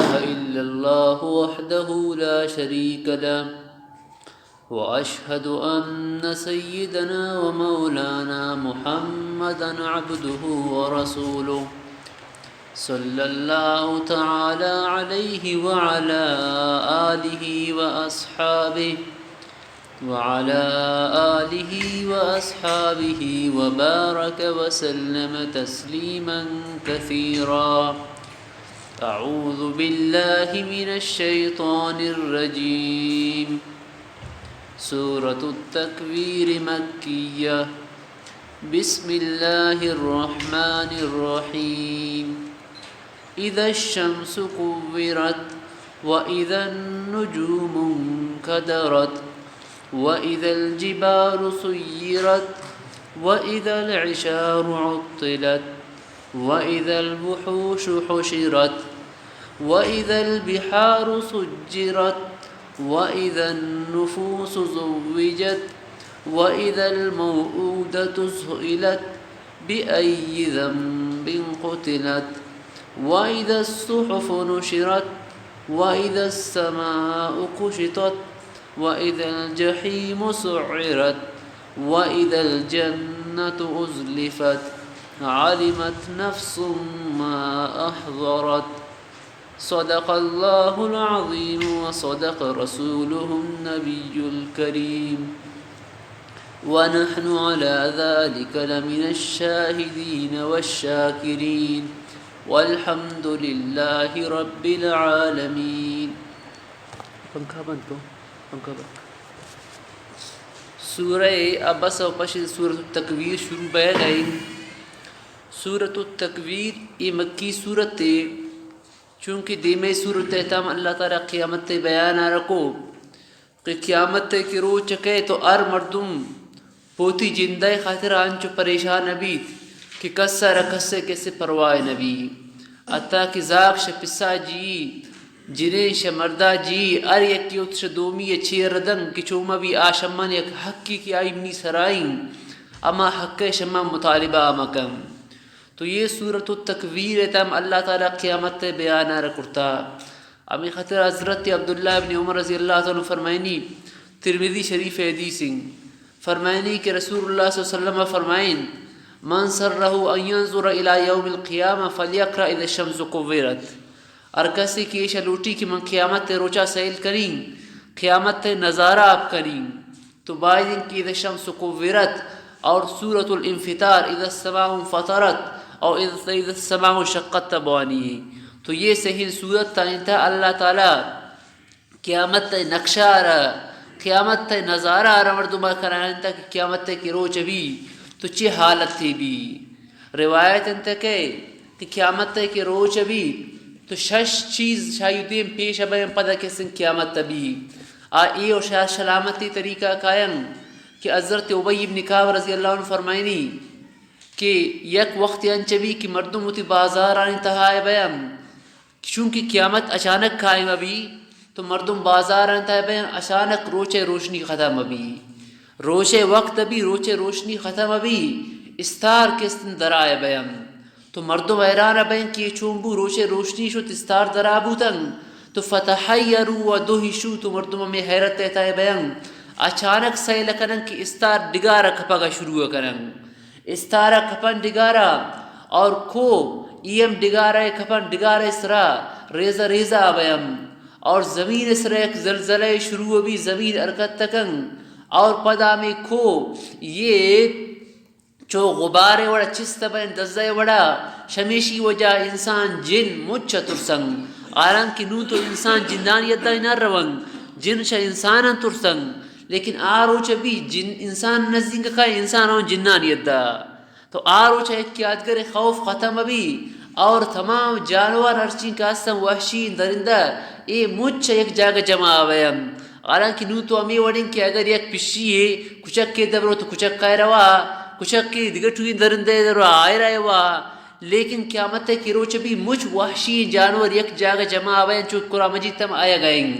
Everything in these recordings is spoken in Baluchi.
إله إلا الله وحده لا شريك له، وأشهد أن سيدنا ومولانا محمدا عبده ورسوله، صلى الله تعالى عليه وعلى آله وأصحابه وعلى آله وأصحابه وبارك وسلم تسليما كثيرا. أعوذ بالله من الشيطان الرجيم. سورة التكوير مكية. بسم الله الرحمن الرحيم. إذا الشمس كورت، وإذا النجوم انكدرت، وإذا الجبال سيرت، وإذا العشار عطلت، وإذا الوحوش حشرت، وإذا البحار سجرت، وإذا النفوس زوجت، وإذا الموءودة سئلت، بأي ذنب قتلت، وإذا الصحف نشرت، وإذا السماء كشطت، وإذا الجحيم سعرت، وإذا الجنة أزلفت، علمت نفس ما أحضرت. صدق الله العظيم وصدق رسوله النبي الكريم، ونحن على ذلك لمن الشاهدين والشاكرين، والحمد لله رب العالمين. پنکھا بند کو، پنکھا بند. سورہ عبس و پشن سورۃ التکویر شروع بیگ ءَ اِنت. سورۃ التکویر اے مکی سورت ءَ، چونکہ دیمے سورت ءِ تہا ہم اللہ تعالی قیامت ءِ بیان ءَ رکو کہ قیامت ءِ کہ روچ کئے تو ہر مردم پہ وتی جند ءِ خاطر ءَ انچو پریشان نہ بیت کہ کس ءَ را کس ءِ کس ءِ پرواہ نہ بیت. حتیٰ کہ زاگ شہ پسا جی، جنین شہ مردا جی، ہر یکے وت شہ دومی ءَ چیر دنت کہ چو مہ بی آ شہ من یک حقے کہ آئی منی سرا اِنت، ہما حق ءِ شہ من مطالبہ ءَ مہ کنت. تو اے سورۃ التکویر ءِ تہا ہم اللہ تعالی قیامت ءِ بیان ءَ را کرتا. ہمے خاطر حضرت عبداللہ ابن عمر رضی اللہ تعالی عنہ فرمائنی، ترمذی شریف ءِ حدیث اِنت، فرمائنی کہ رسول اللہ صلی اللہ علیہ وسلم فرمائنت، من سرہ ان ینظر الی یوم القیامہ فلیقرأ اذا الشمس کورت. ہر کسے کہ ایشا لوٹی کہ من قیامت ءِ روچا سیل کنیں، قیامت ءِ نظارہ آپ کنیں، تو باید اِنت کہ اذا الشمس کورت اور سورۃ الانفطار، اذا السماء انفطرت اور اذا، اذا السماء انشقت بوانی. تو اے سئیں سورت ءِ تہا اللہ تعالی قیامت ءِ نقشہ ءَ را، قیامت ءِ نظارہ ءَ را مردم ءَ کرائینتا کہ قیامت ءِ کہ روچ بی تو چے حالتے بی. روایت اِنت کہ، کہ قیامت ءِ کہ روچ بی تو شش چیز شہ آئی دیم پیش بئیں، پدا کسیں قیامت بی. آ اے و شہ سلامتی طریقہ کاینت کہ حضرت ابی ابن کعب رضی اللہ عنہ فرمائنی کہ یک وخت انچ بی کہ مردم وتی بازارانی تہا بئیں، چونکہ قیامت اچانک قائم بی تو مردم بازارانی تہا بئیں، اچانک روچ ءِ روشنی ختم بی، روچ ءِ وقت بی، روچ ءِ روشنی ختم بی، استار کستن درائے بئیں. تو مردم حیران بئیں کہ اے چون بو، روچ ءِ روشنی شت، استار درا بوتن. تو فتحیروا و دہشوا، تو مردم ہمے حیرت ءِ تہا بئیں. اچانک سیل کنن کہ استار ڈگار ءَ کپگ ءَ شروع کنن. استار ءَ کپن ڈگار ءَ اور کوہ ای ہم ڈگار ءَ کپن، ڈگار ءِ سرا ریزہ ریزہ بئیں اور زمین ءِ سرا یک زلزلہ شروع بی، زمین حرکت کن اور پدا ہمے کوہ اے چو غبارے وڑا چست بئیں، دزے وڑا، شمیشی وجہ انسان جن مچ ترسن. حالانکہ نوں تو انسان جنانی یدا نہ رون، جن شہ انساناں ترسن. لیکن آ روچ بی جن انسان نزدیک کائے، انسان اوں جنانی یدا. تو آ روچ یک یادگار خوف ختم بی اور تمام جانور ہرچین کہ ہستن وحشی درندہ اے مچ یک جاگہ جمع بئیں. حالانکہ نوں تو ہمے وڑیں کہ اگر یک پشی یے کچکے در برو تو کچک ءَ روا، کچکے دگہ ٹوئیں درندے در برو آئرا روا. لیکن قیامت ءِ کہ روچ بی مچ وحشی جانور یک جاگہ جمع بئیں، چو قرآن مجید تہا آیگ ءَ اِنت.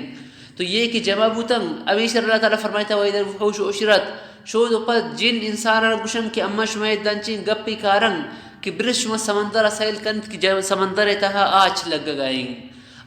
تو اے کہ جمع بوتن، ہمیشی اللہ تعالی فرمائتا، و اذا الوحوش حشرت، شود و پد جن انسان ءَ گوشن کہ اما شما اے دنچیں گپے کارن کہ برس شما سمندر ءَ سیل کنت کہ جا-، سمندر ءِ تہا آچ لگگ ءَ اِنت.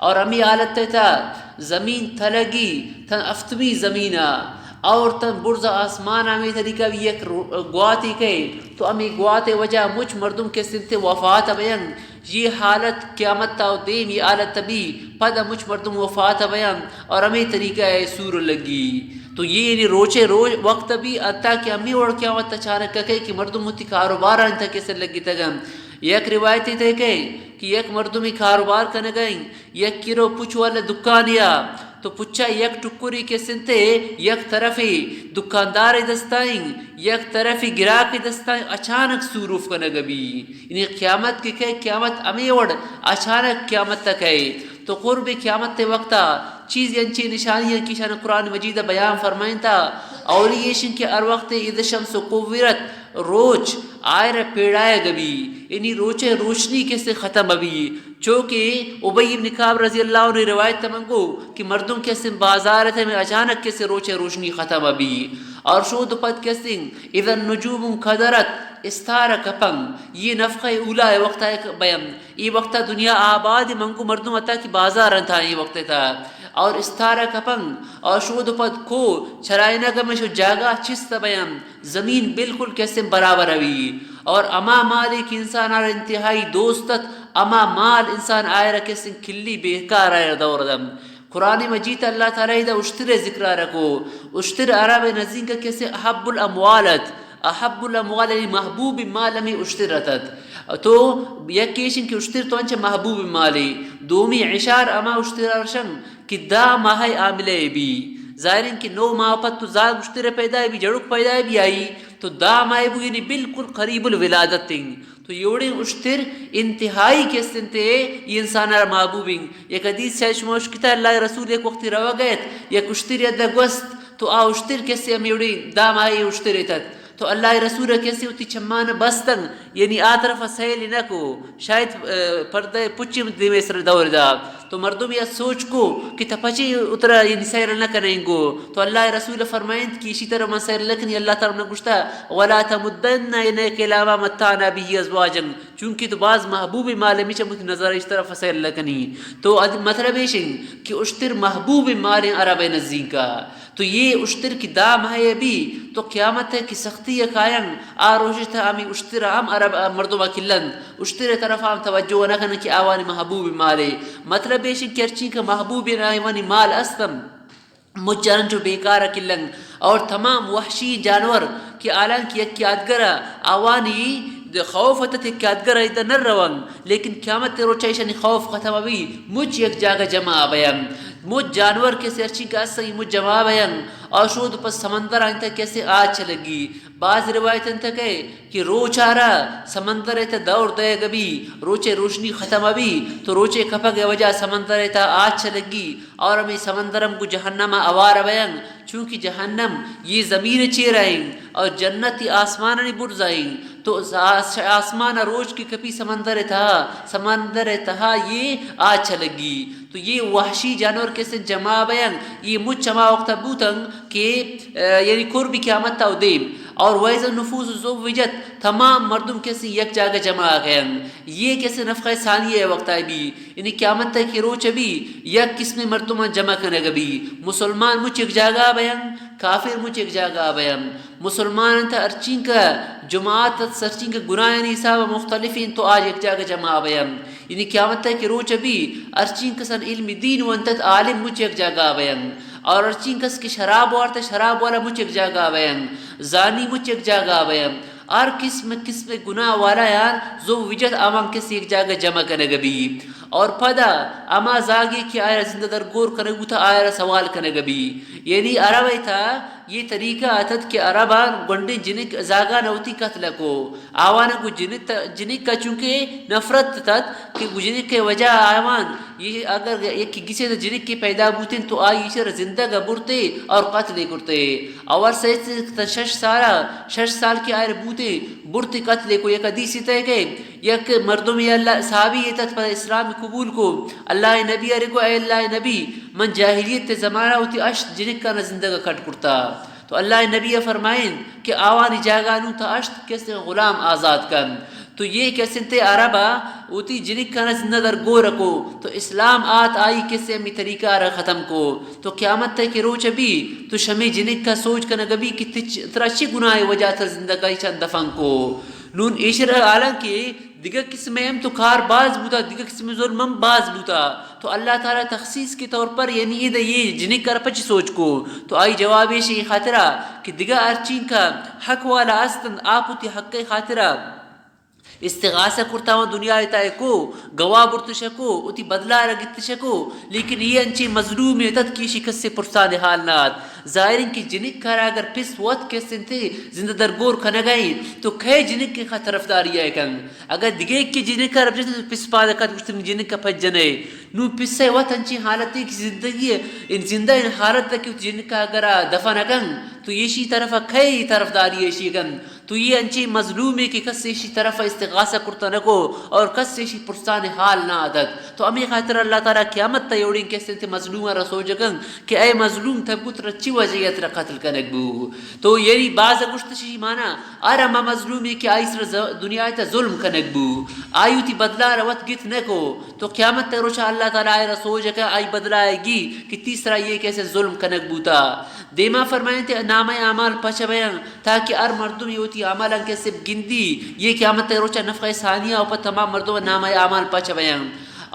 اور ہمے حالت ءِ تہا زمین تلگی، تن ہفتمی زمین ءَ، اور تن برز آسمان ءَ ہمے طریقہ بھی یک رو-، گواتے کئے، تو ہمے گوات ءِ وجہ مچ مردم کہ استیں وفات بیان۔ یہ حالت قیامت تا دیم یہ حالت بی، پدا مچ مردم وفات بیان اور ہمے طریقہ ءَ سور لگی۔ تو یہ یعنی روچے روچ وقت بی، حتی کہ ہمے وڑ قیامت اچانک کئے کہ مردم وتی کاروبار انت کہ سے لگی تگن۔ یک روایت تے کئے کہ یک مردمی کاروبار کنگا ایں، یک کلو پچ والا دکانیا، تو پچا یک ٹکری کہ استیں یک طرفی دکاندار دستائیں، یک طرفی گراک دستائیں، اچانک سوروف کنگ بی۔ یعنی قیامت کہ کئے، قیامت ہمے وڑ اچانک قیامت تک ہے۔ تو قرب قیامت تے وقتا چیز انچیں نشانی ہیں کہ شان قرآن مجید بیان فرمائنتا۔ اولی ایشن کہ ہر وقت اذا الشمس کورت، روچ آئر پیڑائے گبی، یعنی روچے روشنی کہ سے ختم بی۔ چو کہ ابی ابن کعب رضی اللہ عنہ روایت تمنگو کہ مردم کہ سے بازار تے میں اچانک کہ سے روچے روشنی ختم بی۔ اور شود پد کہ سے اذا النجوم انکدرت، استارہ کپنگ، یہ نفخہ اولا وقت ایک بیان۔ ای وقت دنیا آباد منگو مردم اتا کہ بازار انت ای وقت تا اور استارہ کپنگ اور شود پد کو چرائنگ میں شو جاگہ چست بیان۔ زمین بالکل کہ سے برابر ہوی اور اما مالے کہ انسان آر انتہائی دوست ات، اما مال انسان آئرہ کہ سے کلی بیکار آئر دور دم۔ قرآن مجید اللہ تعالی دا اشتر ذکر رکو۔ اشتر عرب نزدیک کہ سے احب الاموال ات۔ احب الاموال یعنی محبوب مال ہمیں اشتر اتت۔ تو یک ایشن کہ اشتر تو انچہ محبوب مالے۔ دومی عشار اما اشتر ارشن کہ دہ ماہ عاملہ بی۔ ظاہرین کہ نو ماہ پد تو زاگ اشتر پیدا بی، جڑک پیدا بی آئی، تو دہ ماہ بو یعنی بالکل قریب الولادت انگ۔ تو یوڑیں اشتر انتہائی کہ استیں تے یہ انسان را محبوب انگ۔ یک حدیث شاید شما اشکتا اللہ رسول یک وقتی روگ ایت، یک اشتر یدہ گوست، تو آ اشتر کہ سے ہم یوڑیں دہ ماہ اشتر اتت۔ تو اللہ رسول کہ سے وتی چمان بستن، یعنی آ طرف سیل نہ کو، شاید، اے، پردہ پچی دیمے سر دور دا۔ تو مردم یا سوچ کو کہ تپچی اترا یعنی سیل نہ کنیں گو۔ تو اللہ رسول فرمائنت کہ اسی طرح من سیل لکنی، اللہ تعالی نے گشتا، ولا تمدن عینیک الی ما متعنا به ازواجا، چونکہ تو باز محبوب مال میچ مت نظر اس طرف سیل لکنی۔ تو اد-، مطلب ایشن کہ اشتر محبوب مال عرب نزدیکا۔ تو یہ اشتر کہ دہ ماہ بی، تو قیامت کہ سختی کایاں، آ روش تہ ہمی اشتر ہم عرب مردم کلند، اشتر طرف ہم توجہ نہ کن کہ آوانی محبوب مالے۔ مطلب ایش کہ ہرچی کہ محبوب آوانی مال استم، مچ انچو بیکار کلند۔ اور تمام وحشی جانور کہ حالانکہ یک یادگر آوانی خوف اتت، یک یادگر ایدا نہ روان، لیکن قیامت روچا ایشانی خوف ختم بی، مچ یک جاگہ جمع بیان۔ مچ جانور کہ سے ہرچی کہ است، مچ جمع بیان۔ اور شود پس سمندر انت کہ سے آچ لگی۔ باز روایت انت کہ، کہ روچ آرا سمندر ات دور دے گبی، روچے روشنی ختم بی، تو روچے کپگ وجہ سمندر ات آچ لگی۔ اور ہمیں سمندرم گو جہنم آوار بیان۔ چونکہ جہنم یہ زمین چیر آئیں اور جنت یہ آسمان نی برز آئیں، تو آس-، آسمان روچ کی کپی سمندر تہا، سمندر تہا یہ آچ لگی۔ تو یہ وحشی جانور کسے جمع بیان، یہ مچ ہما وقت بوتن کہ، اے، یعنی قرب قیامت تا دیم۔ اور ویز النفوس زوجت، تمام مردم کسے یک جاگہ جمع گئن۔ یہ کسے نفخہ ثانیہ وقت بی۔ یعنی قیامت تک کہ روچ بی، یک قسم مردمان جمع کنگ بی۔ مسلمان مچ یک جاگہ بیان، کافر مچ یک جاگہ بیان۔ مسلمان انت ہرچین کہ جماعت ات، ہرچین کہ گناہانی حساب مختلفین تو آج یک جاگہ جمع بیان۔ یعنی قیامت تک کہ روچ بی، ہرچین کسان علم دین وانتت عالم مچ یک جاگہ بیان۔ اور ہرچین کس کہ شراب وارت، شراب والا مچ یک جاگہ بیان۔ زانی مچ یک جاگہ بیان۔ ہر قسم قسم گناہ والا یار زو وجد آوان کس یک جاگہ جمع کنگ بی۔ اور پدا ہما زاگے کہ آئرا زندہ در گور کنگ بوتا، آئرا سوال کنگ بی۔ یعنی عرب تہا یہ طریقہ اتت کہ عربان گونڈیں جنک زاگان وتی قتل کو۔ آوان گو جنک، جنک کا چونکہ نفرت تت کہ گو جنک کے وجہ آوان یہ اگر یک گسے جنک کے پیدا بوتیں تو آئی چر زندگ برتے اور قتل کرتے۔ اور سے تا شش سال، شش سال کہ آئر بوتے، برتے قتل کو۔ یک حدیث تے کہ یک مردم یا اللہ صحابی یہ تت پر اسلام قبول کو، اللہ نبی ارے کو، اے اللہ نبی، من جاہلیت زمانہ ہوتی اشت جنکا نہ زندگ کٹ کرتا۔ تو اللہ نبی فرمائیں کہ آوانی جاگہ نو تا اشت کس غلام آزاد کن۔ تو یہ کہ است انت عرب ء وتی جنکانا زندہ در گور کو، تو اسلام آت آئی کسے ہمی طریقہ را ختم کو۔ تو قیامت تک کہ روچ بی، تو شمی جنک کا سوچ کنگ بی کہ تچ-، ترا چی گناہ وجہ تر زندگائی چند دفن کو۔ نون ایشر حالانکہ دگہ قسم ہم تو کار باز بوتا، دگہ قسم ظلم ہم باز بوتا۔ تو اللہ تعالی تخصیص کے طور پر یعنی یہ دے یہ جنک کر پچ سوچ کو۔ تو آئی جواب ایشی خاطرہ کہ دگہ ہر چین کا حق والا استن، آپ وتی حق خاطرہ استغاثہ کرتا و دنیا ء تہ ء کو، گواہ برت شکو، وتی بدلہ را گت شکو، لیکن یہ انچیں مظلومے ات کہ ایشی کسے پرسان حال نہ ات۔ ظاہر انت کہ جنک ء را اگر پس وت کس انت زندہ درگور کنگ ء انت تو کئے جنک ء خاطر طرفداری ء کن؟ اگر دگہ ایک جنک ء را بجت تو پس پاد کت گوشت جنک ء پجنے۔ نوں پس ء وت انچیں حالتے کہ زندگی ء ان زندہ ان حالت ء کہ وتی جنک ء اگر دفن کن تو ایشی طرف ء کئے طرفداری ایشی کن؟ تو یہ انچیں مظلومے کہ کس ایشی طرف استغاثہ کرتا نہ کو اور کس ایشی پرسان حال نہ اتت۔ تو ہمے خاطر اللہ تعالی قیامت تہ یوڑیں کس انت مظلوم را سوج کن کہ اے مظلوم تب کو ترا چی وجہ ات را قتل کنگ بو۔ تو یعنی باز گوشت شی مانا ہر ہما مظلومے کہ آئی سر ز-، دنیا تہ ظلم کنگ بو، آئی وتی بدلہ را وت گت نہ کو، تو قیامت تہ روچا اللہ تعالی آئی را سوج کن، آئی بدلہ گی کہ تیسرا یہ کیسے ظلم کنگ بوتا۔ دیما فرمائنت نامہ اعمال پچ بیاں تاکہ ہر مردم یہ وتی عملاں کسے گندی، یہ قیامت روچا نفخہ ثانیہ اوپا تمام مردم نامہ اعمال پچ بیاں۔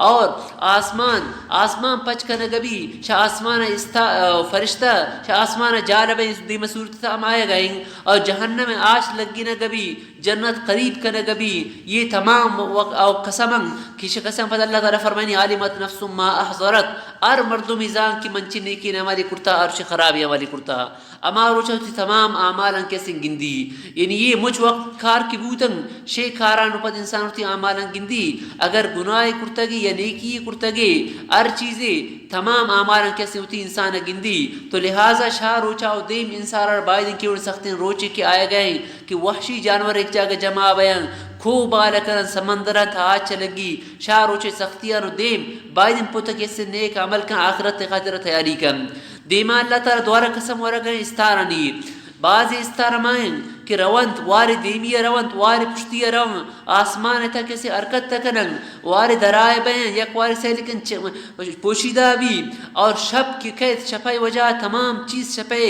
اور آسمان، آسمان پچ کنگ بی، شہ آسمان استا-، فرشتہ شہ آسمان جال بیں، دیما صورت ہم آئے گئیں۔ اور جہنم آش لگینگ بی، جنت قریب کنگ بی، یہ تمام وق-، او قسماں کہ شہ قسم پد اللہ تعالی فرمائنی، علمت نفس ما احضرت، ہر مردمی زان کہ من چی نیکی عملی کرتا، ہر چی خرابی عملی کرتا۔ ہما روچ وتی تمام اعمالاں کسیں گندی، یعنی یہ مچ وقت کار کہ بوتن، شے کاراں پد انسان وتی اعمالاں گندی، اگر گناہ کرتگی یا نیکی کرتگی، ہر چیزے تمام اعمالاں کسیں وتی انسان گندی، تو لہذا شہ روچا و دیم انسان را باید کہ اڑ سختیں روچے کہ آئے گئے کہ وحشی جانور ایک جاگہ جمع بیاں، کوہ بال کنن، سمندر تہا چلگی، شہ روچے سختیاں و دیم باید پتہ کسیں نیک عمل کن، آخرت خاطر تیاری کن۔ دیما اللہ تعالی دوارہ قسم ورگ ء استارانی۔ بعض استار ہمائیں کہ رونت، وارے دیمی ء رونت، وارے پشتی ء رونت، آسمان ء تک کسے حرکت تہ کنن، وارے درائے بین، یک وارے سیلکن چ-، پوشیدہ بی، اور شپ کہ کیت، شپئے وجہ تمام چیز شپئے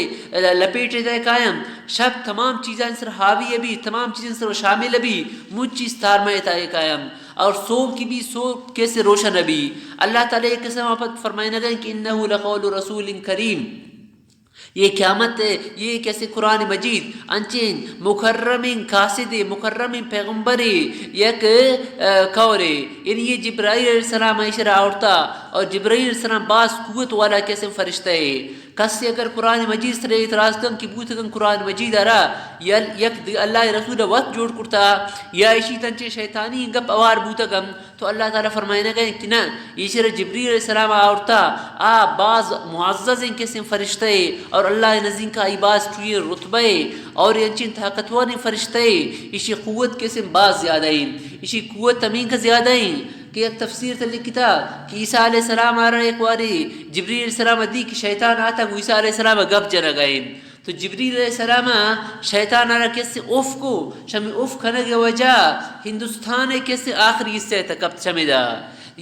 لپیٹ ء تہ کایم، شپ تمام چیزان سر حاوی بی، تمام چیزان سر شامل بی، مچ چیز تارمئے تہ کایم۔ اور سوب کی بی، سوب کیسے روشن بی۔ اللہ تعالی ایک قسم آپ فرمائنگ ء کہ انه لقول رسول کریم۔ یہ قیامت ء، یہ کیسے قرآن مجید انچیں مکرمیں قاصد، مکرمیں پیغمبر یک، ا، قول ہے۔ یعنی یہ جبرائیل علیہ السلام ایشرا آورتا، اور جبرائیل علیہ السلام باز قوت والا کیسے فرشتہ ہے۔ کسی اگر قرآن مجید سر اعتراض کن کہ بوتگن قرآن مجید ارا یا یک دی-، اللہ رسول وت جوڑ کرتا، یا ایشی تنچے شیطانی گپ اوار بوتگن، تو اللہ تعالی فرمائنگ ء کہ نہ، ایشرا جبریل علیہ السلام آورتا، آ باز معزز کسیں فرشتہ ہے اور اللہ نزدیک آئی باز ٹوئیں رتبہ ہے اور انچیں طاقتور فرشتہ ہے، ایشی قوت کسیں باز زیادہ ہے، ایشی قوت ہمینکہ زیادہ ہے کہ یک تفسیر تہ لکھتا کہ عیسیٰ علیہ السلام آرا ایک واری جبریل علیہ السلام دی کہ شیطان آتا گو عیسیٰ علیہ السلام گپ جنگ ء۔ تو جبریل علیہ السلام ء شیطان ء را کسے اف کو، شمی اف کنگ ء وجہ ہندوستان ء کسے آخری حصہ ء تک کپت شمی دا۔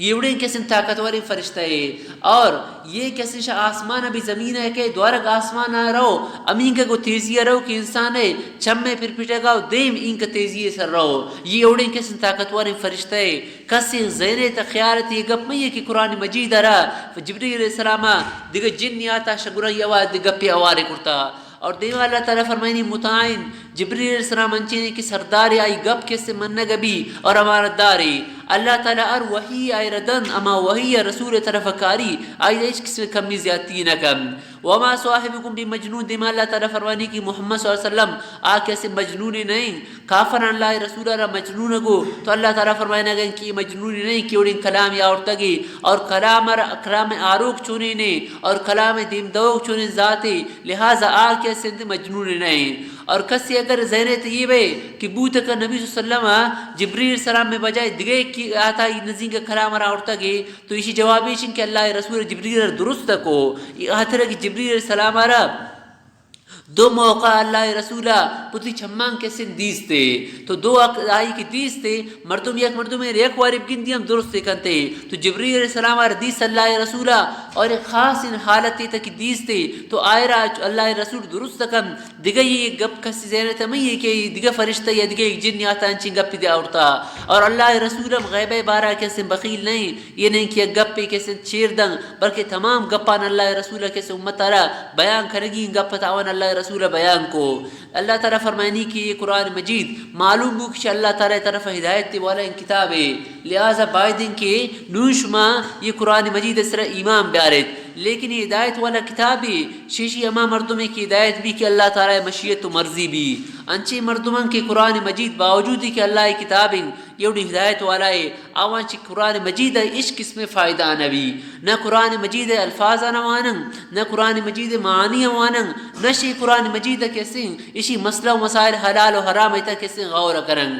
یہ وڑیں کسے طاقتوریں فرشتہ ہے اور یہ کسے شہ آسمان ء بھی زمین ء کہ دوارگ آسمان ء رو، امینگ گو تیزی ء رو کہ انسان ء چم ء پر پٹگا و دیم اینک تیزی ء سر رو۔ یہ وڑیں کسے طاقتوریں فرشتہ ہے۔ کسے ذہن ء تہ خیال ء تہ یہ گپ مہ یہ کہ قرآن مجید ء را جبریل علیہ السلام ء دگہ جن آتا شگرہ یہ آواز دگہ گپے اوارے کرتا۔ اور دیما اللہ تعالی فرمائنی متعین جبریل علیہ السلام انچینے کہ سردارے آئی گپ کسے منگ بی اور امانت دارے۔ اللہ تعالی ہر وحی آئی ردن اما وحی رسول طرف کاری، آئی ہچ قسم کمی زیادتی نہ کن۔ وما صاحبکم بمجنون، دیما اللہ تعالی فرمانی کہ محمد صلی اللہ علیہ وسلم آ کسے مجنونے نہیں۔ کافر اللہ رسول را مجنون گو، تو اللہ تعالی فرمائنگ کہ مجنونے نہیں کہ وڑیں کلام یا آورتگی اور کلام ر-، کلام آروک چونے نے اور کلام دیم دوگ چونے ذاتے، لہذا آ کسے انت مجنونے نہیں۔ اور کسی اگر ذہن ء تہ یہ بے کہ بوت کہ نبی صلی اللہ علیہ وسلم جبریل السلام میں بجائے دگہ کہ آتا نزدیک کلام را آورتگی، تو ایشی جواب ایش کہ اللہ رسول جبریل را درست کو، یہ خاطر کہ جبریل السلام را دو موقع اللہ رسول ءَ پتی چماں کسیں دیستے۔ تو دو اک-، آئی کہ دیستے، مردم یک مردمے یک واری بگندی ہم درستے کنتے۔ تو جبریل علیہ السلام آر دیست اللہ رسول ءَ، اور ایک خاص ان حالت تک دیستے۔ تو آئرا اللہ رسول درست کن۔ دگہ یہ گپ کسی ذہن تہ مئی کہ دگہ فرشتہ یا دگہ یک جن یا تا انچیں گپ دے آورتا۔ اور اللہ رسول ہم غیبہ بارہ کسیں بخیل نہیں۔ یہ نہیں کہ یک گپے کسیں چیر دن، بلکہ تمام گپان اللہ رسول کسیں امت آرا بیان کنگی، ان گپ تاوان اللہ رسول بیان کو۔ اللہ تعالی فرمائنی کہ یہ قرآن مجید معلوم بو کہ اللہ تعالی طرف ہدایت والا ان کتاب ہے، لہذا بایدیں کہ نون شما یہ قرآن مجید سر ایمان بیارت۔ لیکن یہ ہدایت والا کتاب ہے، شیشی ہما مردمے کہ ہدایت بی کہ اللہ تعالی مشیت و مرضی بی۔ انچیں مردمان کہ قرآن مجید باوجود کہ اللہ کتاب ہیں، یہ وڑی ہدایت والا ہے، آوان چی قرآن مجید ءَ ہچ قسم فائدہ نہ بی، نہ قرآن مجید ءِ الفاظ نہ وانن، نہ قرآن مجید ءِ معانی وانن، نہ شی قرآن مجید ءَ کسیں اشی مسئلہ و مسائل حلال و حرام ایتا کسیں غور کنن۔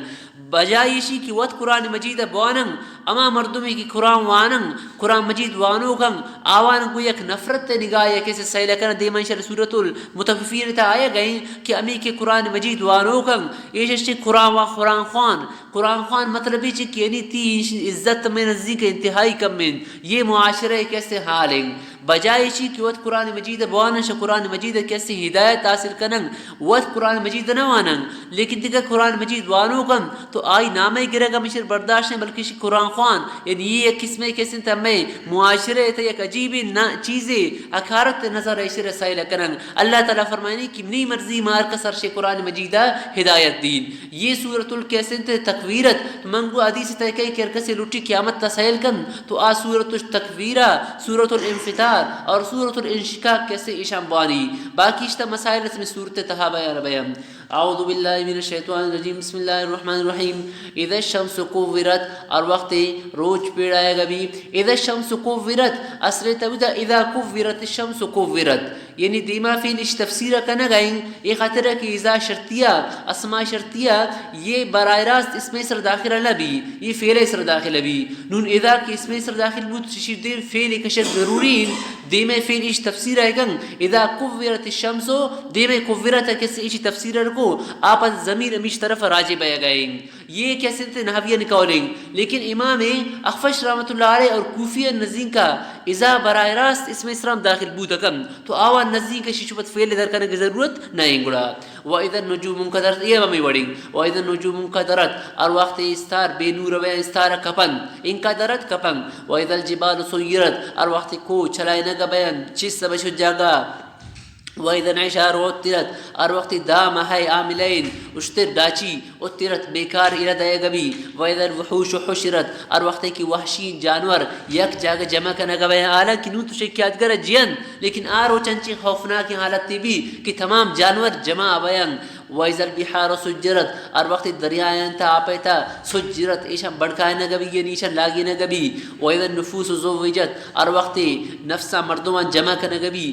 بجائے اشی کہ وت قرآن مجید ءَ بوانن، اما مردمی کہ قرآن وانن، قرآن مجید وانوکن، آوان گو یک نفرت نگاہ یا کسے سیل کنن۔ دیما انشاءاللہ سورۃ المطففین تا آیا گئیں کہ امی کہ قرآن مجید وانوکن، ایش اشی قرآن و قرآن خوان، قرآن خوان مطلب ایچ کہ یعنی تی عزت میں نزدیک انتہائی کم انت۔ یہ معاشرہ کسے حال ہیں۔ بجائے ایشی کہ وت قرآن مجید بوانن، شہ قرآن مجید کسے ہدایت حاصل کنن، وت قرآن مجید نہ وانن، لیکن دگہ قرآن مجید وانوکن تو آئی نامے گرگ ہمیشر برداشت ہیں، بلکہ ایشی قرآن خوان، یعنی یہ یک قسمے کسے تمے معاشرہ تا یک عجیب نہ چیزے حقارت نظر ایشر سائل کنن۔ اللہ تعالی فرمائنی کہ منی مرضی مار کا سر شہ قرآن مجید ہدایت دین۔ یہ سورۃ الکسنت تکویرت۔ تو من گو حدیث تہ کئی کہ ہر کسے لوٹی قیامت تا سیل کن، تو آ سورۃ التکویرہ، سورۃ الانفطار اور سورۃ الانشقاق کسے ایشان بوانی۔ باقی اشتا مسائل اس میں سورت تہا بیان بیان۔ اعوذ باللہ من الشیطان الرجیم، بسم اللہ الرحمن الرحیم۔ اذا الشمس کورت، ہر وقت روچ پیڑائے گبی۔ اذا الشمس کورت، اصل تودا اذا کورت الشمس کورت۔ یعنی دیما فعل اش تفسیر کنگ ء ایں، اے خاطر کہ اذا شرطیہ، اسماء شرطیہ، یہ براہ راست اسم سر داخل نہ بی، یہ فعل سر داخل بی۔ نون اذا کہ اسم سر داخل بوت، ششی دیم فعل کشک ضروری ہیں، دیم فعل اش تفسیر ء کن، اذا کورت الشمس، دیم کورت کس اش تفسیر کو، آپ ضمیر ہمیش طرف راجع بہ گئے۔ یہ کسے تے نحویان قول ہیں، لیکن امام اخفش رحمت اللہ علیہ اور کوفیان نزدیک اذا براہ راست اسم سر ہم داخل بوت کن، تو آوان نزدیک شی چوپت فعل در کنگ ضرورت نہ ہیں گڑا۔ و اذا النجوم انکدرت، یہ ہمیں وڑیں۔ و اذا النجوم انکدرت، ہر وقت استار بے نور بے، استار کپن، انکدرت کپن۔ و اذا الجبال سیرت، ہر وقت کو چلائے نہ گبین، چیز سب شد جاگا۔ و اذا العشار عطلت، ہر وقت دام ہے عاملین، اشتر ڈاچی، عطلت بیکار ارادہ گبی۔ و اذا الوحوش حشرت، ہر وقت کی وحشی جانور یک جاگہ جمع کنگ بین، حالانکہ نون تو شکی یادگر جین، لیکن آ روچ انچی خوفناک حالت بی کہ تمام جانور جمع بین۔ و اذا البحار سجرت، ہر وقت دریایان تا آپے تا سجرت، ایشان بڑکائے نہ گبی، یعنی ایشان لاگی نہ گبی۔ و اذا النفوس زوجت، ہر وقت نفسا مردمان جمع کنگ بی،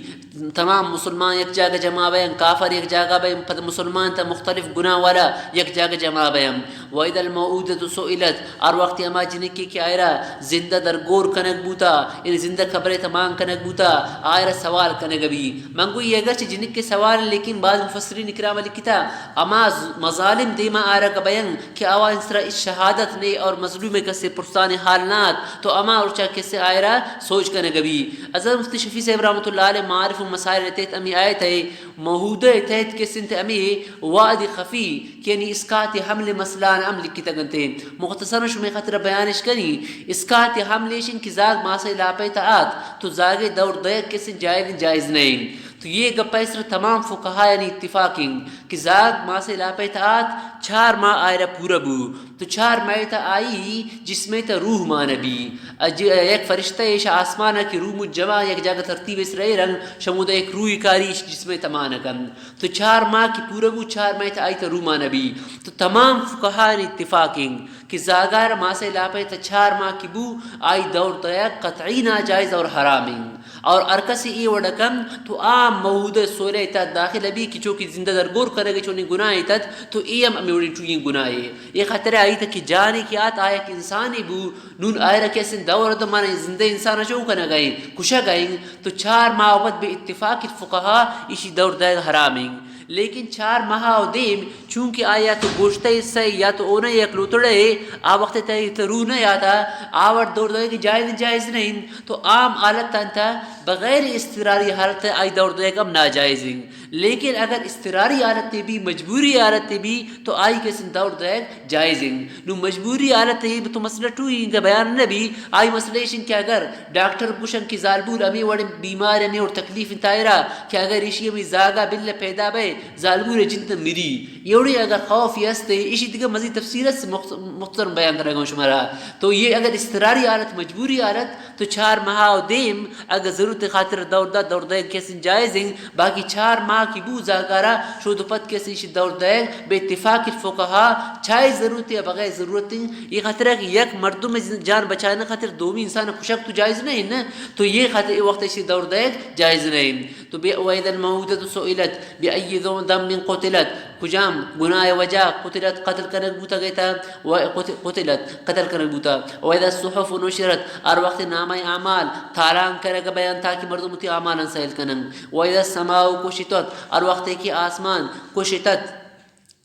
تمام مسلمان یک جاگہ جمع بین، کافر یک جاگہ بین، پد مسلمان تا مختلف گناہ والا یک جاگہ جمع بین۔ و اذا الموءودۃ سئلت، ہر وقت ہما جنکی کہ آئرا زندہ درگور کنگ بوتا، یعنی زندہ قبر تہ مان کنگ بوتا، آئرا سوال کنگ بی۔ من گوئی اگرچہ جنک کے سوال، لیکن بعض مفسرین کرام لکھتا، ہما ز-، مظالم دیما آرگ بین کہ آوان سرا اس شہادت نے اور مظلوم کسے پرسان حال نہ ات، تو ہما ارچا کسے آئرا سوچ کنگ بی۔ حضرت مفتی شفیع صاحب رحمۃ اللہ علیہ معارف و مسائل تحت ہمی آیت ہے، موعودہ تحت کسنت ہمی وعد خفی کہ یعنی اسقاط حمل مسئلہ ہم لکھتگ انت۔ مختصراً شمئے خاطر بیانش کنی، اسقاط حمل ایش انت کہ زاگ ماسے لاپے تہ آت، تو زاگے دور دئیگ کسے جائز، جائز نہ انت۔ تو یہ گپا سر تمام فقہایانی اتفاق انت کہ زاگ ماسے لاپے تہ آت، چار ماہ آئرا پورا بو، تو چار ماہ تہ آئی جسمے تہ روح مان بی۔ اج-، یک فرشتہ ایش آسمان کہ روح مجما یک جاگہ ترتیب اس رہے رنگ، شمود یک روح کاری جسمے تہ مان کن۔ تو چار ماہ کہ پورا بو، چار ماہ تہ آئی تہ روح مان بی۔ تو تمام فقہایانی اتفاق انت کہ زاگار ماسے لاپے تہ چار ماہ کہ بو، آئی دور دئیگ قطعی ناجائز اور حرام انت۔ اور ہر کسی اے وڑ کن تو عام موعود سولہ ءِ تحت داخل بی کہ چونکہ زندہ درگور کنگ چونیں گناہ ءِ تحت، تو اے ہم ہمے وڑیں ٹوئیں گناہ ءِ۔ اے خاطر آئی تک کہ جانے کہ آت آ یک انسانے بو، نون آئرا کہ اسیں دور تو مانا زندہ انسان چو کنگ ءَ ایں، کشگ ءَ ایں، تو چار ماہ بعد بہ اتفاق الفقہا ایشی دور دئیگ حرام ایں۔ لیکن چار ماہ و دیم چونکہ آیا تو گوشتہ حصہ یا تو اونا یک لوتڑے، آ وقت تئی تو روح نہ یاتا، آ وڑ دور دئیگ جائز، جائز نہ ایں۔ تو عام حالت انت، بغیر اضطراری حالت آئی دور دئیگ ہم ناجائز ایں۔ لیکن اگر اضطراری حالت بی، مجبوری حالت بی، تو آئی کسیں دور دئیگ جائز ایں۔ نو مجبوری حالت ءَ تو مسئلہ ٹو ایں کہ بیان نہ بی، آئی مسئلہ ایش ایں کہ اگر ڈاکٹر گوشن کہ زالبول ہمے وڑیں بیمار، ہمے وڑ تکلیف انت آئرا کہ اگر ایشی ہمے زاگا بل پیدا بئے، زالبول جند مری۔ اے وڑیں اگر خوف ہستے، ایشی دگہ مزید تفصیل است مخت-، مختصر بیان کنگ ءَ شمارا۔ تو اے اگر اضطراری حالت، مجبوری حالت، تو چار ماہ و دیم اگر ضرورت خاطر دور دا، دور دئیگ کسیں جائز ایں۔ باقی چار ماہ کہ بو زاگارا شود و پد کسیں ایشی دور دئیگ بہ اتفاق الفقہا چاہے ضرورت یا بغیر ضرورت ایں۔ اے خاطر کہ یک مردم جان بچائینگ خاطر دومی انسان کشگ تو جائز نہ ایں نا۔ تو اے خاطر اے وقت ایشی دور دئیگ جائز نہ ایں۔ تو بہ، وَإِذَا الْمَوْءُودَةُ سُئِلَتْ بِأَيِّ ذَنبٍ قُتِلَتْ، کجام گناہ ءِ وجہ قتلت، قتل کنگ بوتگ ات، و قت-، قتلت، قتل کنگ بوتا۔ وَإِذَا الصُّحُفُ نُشِرَتْ، ہر وقت نامہ اعمال تالان کنگ بیان تاکہ مردم وتی اعمالاں سیل کنن۔ وَإِذَا السَّمَاءُ كُشِطَتْ، ہر وقت کہ آسمان کشطت،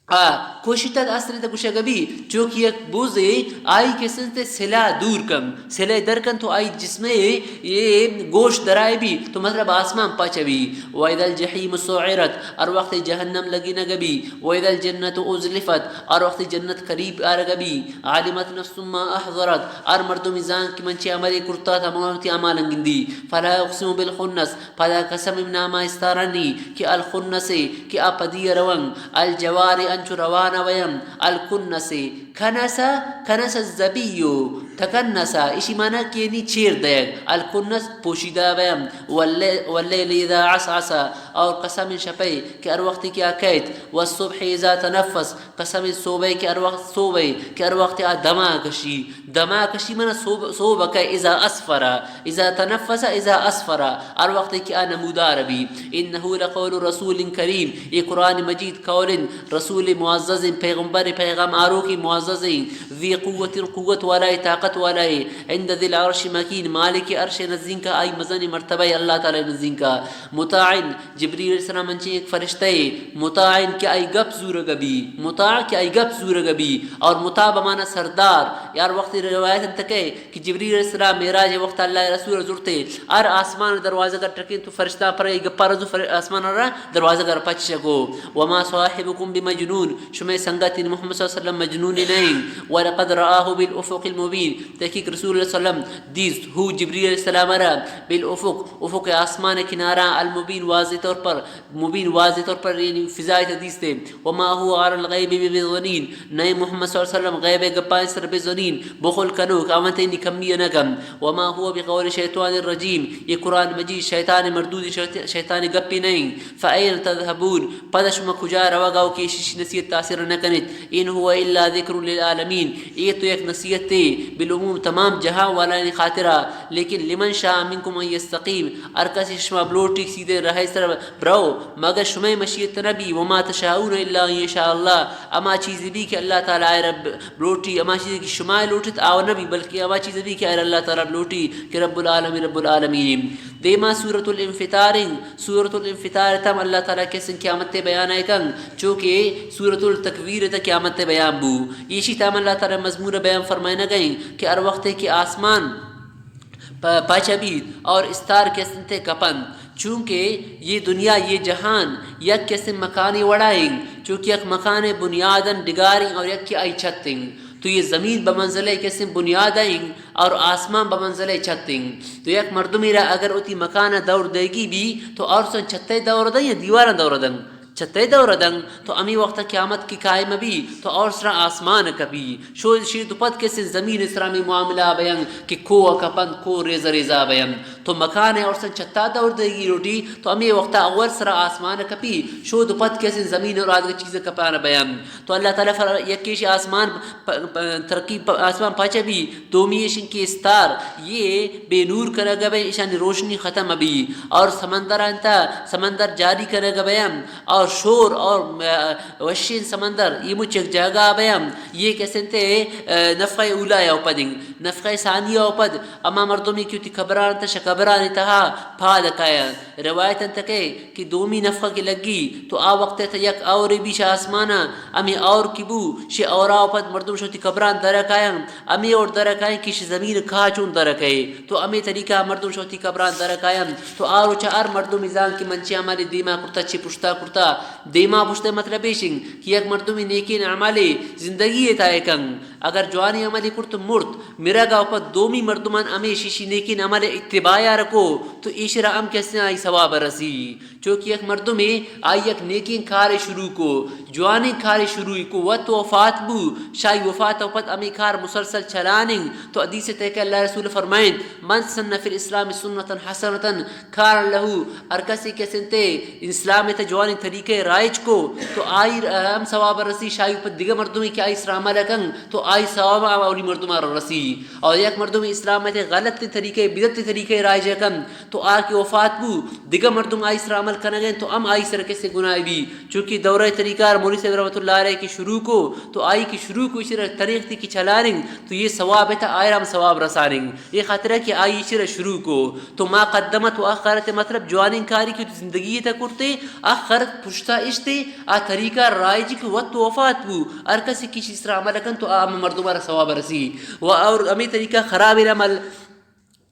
آ، کشطت اصل تہ گوشگ بی، چونکہ یک بوزے آئی کسیں تہ سلاہ دور کن، سلاہ در کن تو آئی جسمے اے گوشت درائے بی، تو مطلب آسمان پچ بی۔ وَإِذَا الْجَحِيمُ سُعِّرَتْ، ہر وقت جہنم لگینگ بی۔ وَإِذَا الْجَنَّةُ أُزْلِفَتْ، ہر وقت جنت قریب آرگ بی۔ عَلِمَتْ نَفْسٌ مَا أَحْضَرَتْ، ہر مردمی زان کہ من چے عملے کرتا، ہما وتی اعمالاں گندی۔ فَلَا أُقْسِمُ بِالْخُنَّسِ، پدا قسم نام ءِ استارانی کہ الخنس، کہ آ پدی روان، الجوار، انچو روانہ ویم، الکنس، کنس، کنس الظبی، تکنس، ایشی معنی کہ یعنی چیر دئیگ، الکنس پوشیدہ ویم، واللے-، واللیل اذا عسعس، اور قسم شپے کہ ہر وقتی کہ آ کیت، والصبح اذا تنفس، قسم صوبے کہ ہر وقت، صوبے کہ ہر وقت آ دما کشی، دما کشی معنی صوب-، صوب کہ اذا اسفر، اذا تنفس اذا اسفر، ہر وقت کہ آ نمودار بی۔ انه لقول رسول کریم، اے قرآن مجید قول رسول معزز، پیغمبر پیغام آروکی معزز، ذی قوت، قوت والا، طاقت والا، عند ذی العرش مکین، مالک عرش نزدیک، آئی مزن مرتبہ اللہ تعالی نزدیک، مطاع، جبریل علیہ السلام انچیں یک فرشتہ اے، مطاع کہ آئی گپ زورگ بی، مطاع کہ آئی گپ زورگ بی، اور مطاع بمانا سردار۔ یار وقتی روایت انت کہ، کہ جبریل علیہ السلام معراج وقت اللہ رسول زرتے، ہر آسمان دروازہ کا ٹکیں تو فرشتہ پر ای گپا رزو فر-، آسمان را دروازہ کا پچ کو۔ وما صاحبکم بمجنون، شمے سنگت ان محمد صلی اللہ علیہ وسلم مجنون نہیں۔ ولقد رآه بالافق المبین، تحقیق رسول اللہ صلی اللہ علیہ وسلم دیست، ہو جبریل علیہ السلام را، بالافق، افق آسمان کنارہ، المبین، واضح طور پر، مبین، واضح طور پر، یعنی فضا ءَ دیستے۔ وما هو علی الغیب بضنین، نئے محمد صلی اللہ علیہ وسلم غیب گپانی سر بضنین، بخل کنوک، آ وت ءَ نکمی نہ کن۔ وما هو بقول شیطان الرجیم، یہ قرآن مجید شیطان مردود، شیط-، شیطان گپی نہیں۔ فأین تذهبون، پدا شما کجا روگا ہو کہ ایشی نصیحت تاثیر نہ کنیت۔ ان هو الا ذکر للعالمین، اے تو یک نصیحتے بالعموم تمام جہان والانی خاطرا، لیکن لمن شاء منکم ان یستقیم، ہر کسی شما بلوٹی سیدھے راہ سر برو، مگر شمئے مشیت نہ بی، وما تشاءون الا ان یشاء اللہ، ہما چیز بی کہ اللہ تعالی آئرا بلوٹی، ہما چیز کہ شما لوٹت آ نہ بی، بلکہ ہما چیز بی کہ آئرا اللہ تعالی بلوٹی کہ رب العالمین، رب العالمین۔ دیما سورۃ الانفطار انت، سورۃ الانفطار تم اللہ تعالی کسن قیامت بیان کن، چونکہ سورۃ التکویر تہ قیامت بیان بو۔ ایشی تم اللہ تعالی مضمون بیان فرمائنگ انت کہ ہر وقت کہ آسمان پ-، پچ بیت اور استار کسن تہ کپنت، چونکہ یہ دنیا، یہ جہان یک کسن مکانی وڑا انت، چونکہ یک مکان بنیادن ڈگاریں اور یک آئی چھت انت۔ تو یہ زمین بمنزلہ کسن بنیاد انت اور آسمان بمنزلہ چھت انت۔ تو یک مردمی را اگر وتی مکان دور دیگی بی تو اور سن چھتے دور دن یا دیواران دور دن؟ چہ تئی دور دنگ، تو ہمے وقت قیامت کی قائم بی، تو اور سرا آسمان کپی۔ شو شی دو پد کسے زمین سرا ہمے معاملہ بیان کہ کوہ کپن، کوہ ریزہ ریزہ بیان۔ تو مکان اور سن چتا دور دیگی لوٹی، تو ہمے وقت اول سرا آسمان کپی، شو دو پد کسے زمین اور آدگہ چیز کپان بیان۔ تو اللہ تعالیٰ فر-، یکیش آسمان پ-، پ-، ترقی پ-، آسمان پچ بی، دومی ایشن کہ استار، یہ بے نور کنگ بے، ایشانی روشنی ختم بی، اور سمندر انت، سمندر جاری کنگ بے ہم، اور شور اور، آ، وشین سمندر، یہ مچ یک جاگہ بے ہم، یہ کسنتے، آ، نفخہ اولا یا پدنگ، نفخہ ثانیہ پد، اما مردمی کہ تی قبران انت، شہ قبرانی تہا پاد کایا۔ روایت انت کہ کہ دومی نفخہ کہ لگی، تو آ وقت تہ یک اور بی شہ آسمانا، ہمے اور کہ بو، شہ اورا پد مردم شو تی قبران درکایاں، ہمے اور درکایاں کہ شہ زمین کاچون درکے، تو ہمے طریقہ مردم شو تی قبران درکایاں۔ تو آ روچا ہر مردم زان کہ من چی عمل دیما کرتا، چی پشتا کرتا۔ دیما پشتا مطلب ایشنگ کہ یک مردمی نیکین عمل زندگی تائے کن، اگر جوانی عملی کرت مرت، مرگا پد دومی مردمان ہمے شیشی نیکین عمل اتباع رکو، تو ایشرا ہم کسے آئی ثواب رسی۔ چوکہ یک مردمے آئی یک نیکیں کارے شروع کو، جوانیں کارے شروع کو، وت وفات بو، شاہی وفات و پد ہمیں کار مسلسل چلانیں۔ تو حدیث تہ کہ اللہ رسول فرمائیں، من سن فی الاسلام سنتا حسنتا کان لہ، ہر کسی کسنتے اسلام تہ جوانیں طریقے رائج کو، تو آئی ہم ثواب رسی، شاہی پد دگہ مردمے کہ آئی سرا عمل کن، تو آئی ثواب اولی مردم رسی۔ اور یک مردم اسلام تہ غلط طریقے، بدعت طریقے رائج کن، تو آ کہ وفات بو، دگہ مردم آئی سرا عمل کنگ ء انت، تو ہم آئی سرا کسے گناہ بی۔ چونکہ دورہ طریقہ ار مولی صاحب رحمۃ اللہ علیہ کہ شروع کو، تو آئی کہ شروع کو، ایشرا طریق تی کہ چلاننگ، تو یہ ثواب ہے، تا آئرا ہم ثواب رساننگ۔ یہ خاطر ہے کہ آئی ایشرا شروع کو۔ تو ما قدمت و اخرت مطلب جوانیں کاری کہ تو زندگی تا کرتے، اخرت پشتا اشتے، آ طریقہ رائج کہ وت وفات بو، ہر کسی کسی سرا عمل کن، تو آ ہم مردم را ثواب رسی۔ و اور ہمیں طریقہ خراب عمل،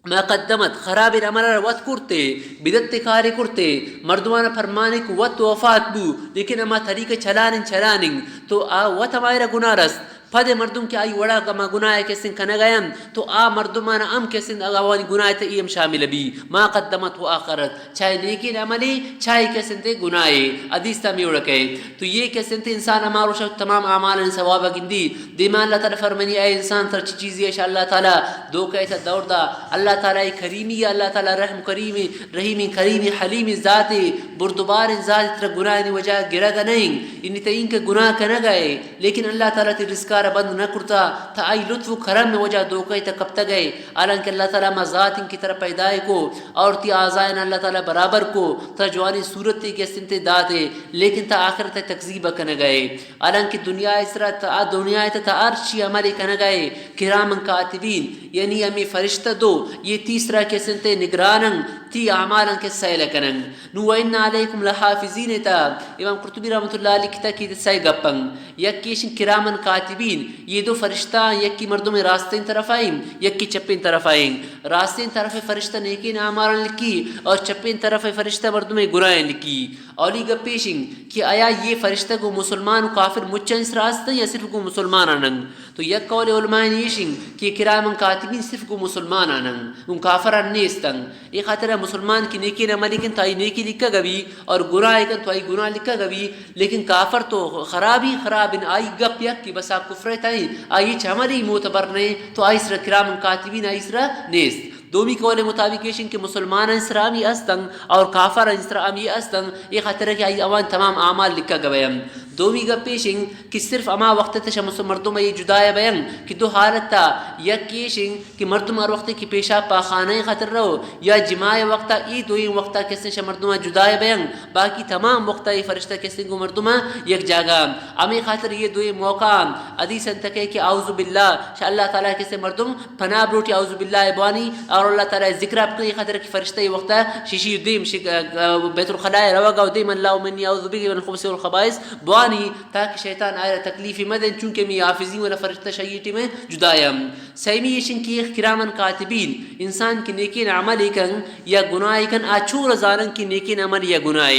ما قدمت، خرابیں عمل را وت کرتے، بدعت کارے کرتے، مردمان پرمانک وت وفات بو، لیکن ہما طریقہ چلانن چلانن، تو آ وت ہمائرا گناہ رست۔ پد مردم کہ آئی وڑا گما گناہ کسن کنگا انت، تو آ مردمان ہم کسن آوانی گناہ تے ای ہم شامل بی۔ ما قدمت و اخرت، چاہے نیکین عملے، چاہے کسن تے گناہے۔ حدیث تا میوڑ کئے۔ تو یہ کسنت انسان ہما روشا تمام اعمالانی ثواب گندی۔ دیما اللہ تعالی فرمانی، اے انسان، ترا چی چیزی اش اللہ تعالی دھوکہ تا دور دا؟ اللہ تعالی کریمی، اللہ تعالی رحم کریمی، رحیمی کریمی حلیمی ذاتے، بردباریں ذاتے، ترا گناہانی وجہ گرگ نہیں۔ انی تئیں کہ گناہ کنگا ہے، لیکن اللہ تعالی تی رزقا را بند نہ کرتا، تا آئی لطف و کرم وجہ دھوکہ تا کپتگ ہے۔ حالانکہ اللہ تعالی ما ذات انکی ترا پیدا کو اور تی اعضائن اللہ تعالی برابر کو، ترا جوانی صورت تی کسنتے داتے، لیکن تا آخرت تکذیب کنگا ہے۔ حالانکہ دنیا ء سرا تا، آ دنیا ء تا ہر چی عمل کنگا ہے، کرامن کاتبین، یعنی ہمیں فرشتہ دو، یہ تیسرا کسنتے نگرانن، تی اعمالن کے سیل کنن۔ نو و ان علیکم لحافظین تا امام قرطبی رحمۃ اللہ علیہ کتا کہ سئے گپن۔ یک کیشن کرامن کاتبین، یہ دو فرشتہ، یکی مردم راستین طرف آئیں، یکی چپین طرف آئیں۔ راستین طرف فرشتہ نیکین اعمالن لکی اور چپین طرف فرشتہ مردم گناہن لکی۔ اولی گپ ایش انت کہ آیا یہ فرشتہ گوں مسلمان و کافر مچانی سرا است انت یا صرف گوں مسلمانان انت؟ تو یک قول علماء ایش انت کہ کرامن کاتبین صرف گوں مسلمانان انت، گوں کافران نیست انت۔ اے خاطر مسلمان کہ نیکین عملی کنت تو آئی نیکی لکھگ بی اور گناہ کنت تو آئی گناہ لکھگ بی، لیکن کافر تو خرابی خراب انت، آئی گپ یک کہ بس آ کفر تئیں، آئی ہچ عملی معتبر نہیں، تو آئی سرا کرامن کاتبین آئی سرا نیست۔ دومی قول مطابق ایش انت کہ مسلمانان سرا ہمی استن اور کافران سرا ہمی استن، اے خاطر کہ آئی اوان تمام اعمال لکھگ بین۔ دومی گپ ایش انت کہ صرف ہما وقت تشا مس-، مردم یہ جدایا بین کہ دو حالت تا، یک ایش انت کہ مردم ہر وقت کہ پیشاب پاخانہ خاطر رو یا جماع وقت، ای دوئیں وقت کسے شا مردم جدایا بین، باقی تمام وقت یہ فرشتہ کسے گوں مردم یک جاگہ۔ ہمیں خاطر یہ دوئیں موقع حدیث انت کہ، کہ اعوذ باللہ، شا اللہ تعالی کسے مردم پناہ بلوٹی، اعوذ باللہ بوانی، اور اللہ تعالی ذکر بکنی، خاطر کہ فرشتہ یہ وقت شیشی دیم شک-، بیت الخلاء روگا و دیم، اللهم انی اعوذ بک من الخبث والخبائث بوانی، تاکہ شیطان آئرا تکلیفی مدن، چونکہ می حافظین والا فرشتہ شیئے ٹیمے جدایا۔ سیمی ایشن کہ کرامن کاتبین، انسان کہ نیکین عمل کن یا گناہ کن، آ چور زانن کہ نیکین عمل یا گناہ۔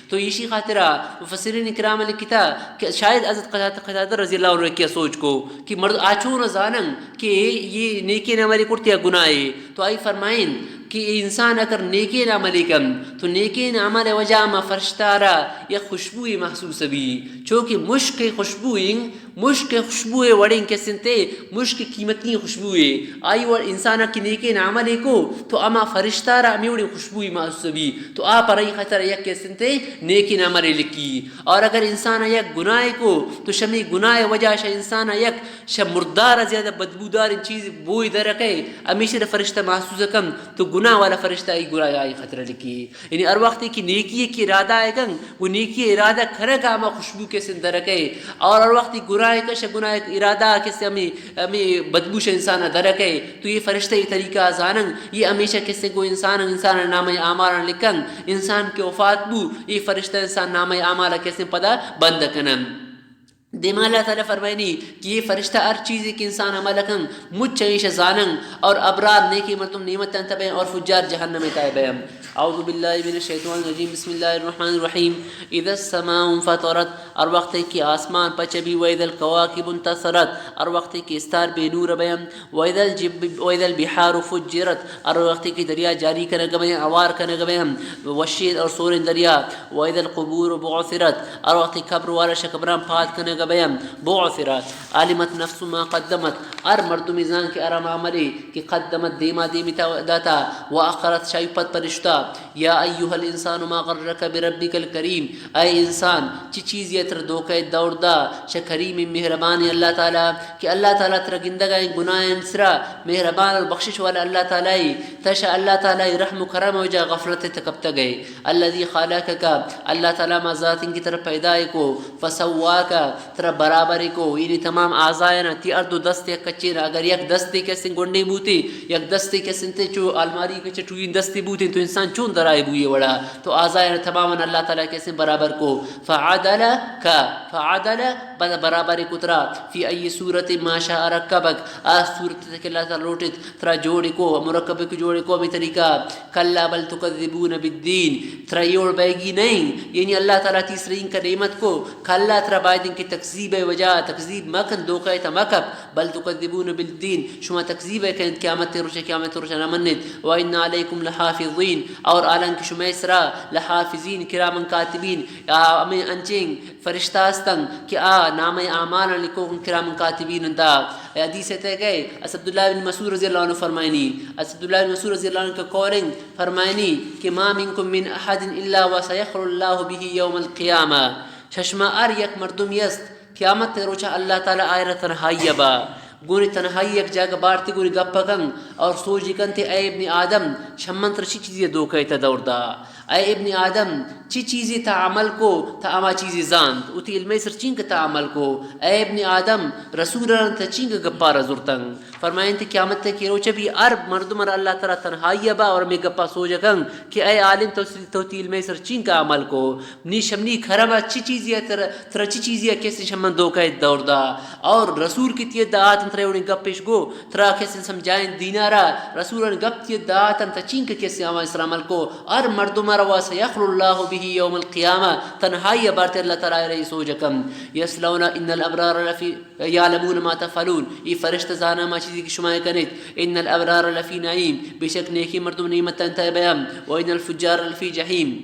تو ایشی خاطرا مفسرین کرام لکھتا کہ شاید حضرت قتادہ، قتادہ رضی اللہ عنہ کیا سوچ کو کہ مرد آ چون زانن کہ یہ نیکین عمل کرت یا گناہ۔ تو آئی فرمائیں، کہ اے انسان اگر نیکیں عملے کن تو نیکیں عمل وجہ ہما فرشتہ را یک خوشبوئے محسوس بی، چو کہ مشک خوشبوئیں، مشک خوشبوئے وڑیں کسنتے، مشک قیمتی خوشبوئے۔ آئی وڑ انسان کہ نیکیں عملے کو تو ہما فرشتہ را ہمے وڑیں خوشبوئے محسوس بی، تو آ پرائی خاطر یک کسنتے نیکیں عملے لکی۔ اور اگر انسان یک گناہ کو تو شمی گناہ وجہ شہ انسان یک شہ مردار زیادہ بدبوداریں چیز بوئی درکے، ہمیشہ فرشتہ محسوس کن تو گناہ والا فرشتہ ای گناہ آئی خاطر لکی۔ یعنی ہر وقت کہ نیکی کی ارادہ ہے کن، وہ نیکی ارادہ کرے گا ہما خوشبو کسن درکے، اور ہر وقت گناہ کش گناہ ارادہ کسے ہمیں، ہمیں بدبوش انسان درکے، تو یہ فرشتہ یہ طریقہ زانن، یہ ہمیشہ کسے کو انسان، انسان نامہ اعمال لکھن، انسان کے وفات بو، یہ فرشتہ انسان نامہ اعمال کسے پدا بند کنن۔ دیما اللہ تعالی فرمائنی کہ یہ فرشتہ ہر چیزے کہ انسان عمل کن، مچ ایش زانن، اور ابرار نیکی مردم نعمت انت بیم اور فجار جہنم تا بیم۔ اعوذ باللہ من الشیطان الرجیم، بسم اللہ الرحمن الرحیم۔ اذا السماء انفطرت، ہر وقت کہ آسمان پچ بی، و اذا الکواکب انتثرت، ہر وقت کہ استار بے نور بیم، و اذا الجب-، و اذا البحار فجرت، ہر وقت کہ دریا جاری کنگ بیم، اوار کنگ بیم، وشین اور سورین دریا، و اذا القبور بعثرت، ہر وقت قبر والا شہ قبران پاد کنگ بیم، بعثرت، علمت نفس ما قدمت، ہر مردمی زان کہ ہر ہما عملی کہ قدمت دیما دیمی تا داتا، و اخرت شاہی پد پرشتا۔ یا ایها الانسان ما غرک بربک الکریم، اے انسان چی چیزی تر دھوکہ دور دا شہ کریم مہربان اللہ تعالی، کہ اللہ تعالی ترا گندگا گناہ سرا، مہربان اور بخشش والا اللہ تعالی، تش اللہ تعالی رحم و کرم وجہ غفلت تکپتگئے۔ الذی خلقک، اللہ تعالی ما ذاتیں کہ ترا پیدا کو، فسواک، ترا برابر کو، یعنی تمام اعضایاں، تی ہر دو دست یک کچے نا، اگر یک دستے کسیں گنڈے بوتے، یک دستے کسیں تے چو الماری کچے ٹوین دستے بوتے تو انسان چون درائے بوئے وڑا، تو اعضایاں تماما اللہ تعالی کسیں برابر کو، فعدلک، فعدل، بد برابر کو ترا، فی ای صورت ما شاء رکبک، آ صورت کہ اللہ تعالی لوٹت ترا جوڑ کو، مرکب کو جوڑ کو، ہمیں طریقہ۔ کلا بل تکذبون بالدین، ترا یہ وڑ بیگی نہیں، یعنی اللہ تعالی تیسرین کا نعمت کو، کلا ترا بایدن کہ تکذیب وجہ، تکذیب مکن، دھوکہ تا مکپ، بل تکذبون بالدین، شما تکذیب کنت قیامت روچ، قیامت روچ نہ منت، و ان علیکم لحافظین، اور حالانکہ شما سرا لحافظین کرامن کاتبین، آ ہمیں انچیں فرشتہ استن کہ آ نامہ اعمال لکھوکن کرامن کاتبین انت۔ اے حدیث تے گئے، اس عبداللہ بن مسعود رضی اللہ عنہ فرمائنی، اس عبداللہ بن مسعود رضی اللہ عنہ کا قولیں فرمائنی کہ ما منکم من احد الا وسیخلو اللہ به یوم القیامہ، ششما ہر یک مردم یست قیامت روچا اللہ تعالی آئرا تنہائی با، گونی تنہائی یک جاگہ بارتی گونی گپ کن اور سوچ کنتے، اے ابن آدم، شمن تر چی چیزی دھوکہ تا دور دا؟ اے ابن آدم، چی چیزی تا عمل کو، تا ہما چیزی زانت، وتی علم سر چینک تا عمل کو؟ اے ابن آدم، رسولان تا چینک گپارا زرتن؟ فرمائنت قیامت کی روچ بھی ہر مردم را اللہ تعالی تنہائی با اور ہمیں گپا سوچ کن کہ اے عالم تو، تو تی علم سر چینک عمل کو؟ نی شمنی کرم چی چیزی تر، تر چی چیزی کسی شمن دھوکہ دور دا؟ اور رسول کی تی دعات ترے اڑیں گپش گو، ترا کسیں سمجھائیں دینارا، رسولان گپ تی دعاتن تا چینک کسیں آوان اسلام عمل کو، ہر مردم را واسیخلو اللہ به یوم القیامہ، تنہائی بارت اللہ تعالی رئی سوچ کن۔ یصلون ان الابرار لفی، یعلمون ما تفعلون، ای فرشتہ زانا ما چیزی کہ شما کنیت۔ ان الابرار لفی نعیم، بے شک نیکی مردم نعمت انت بیام، و ان الفجار لفی جحیم۔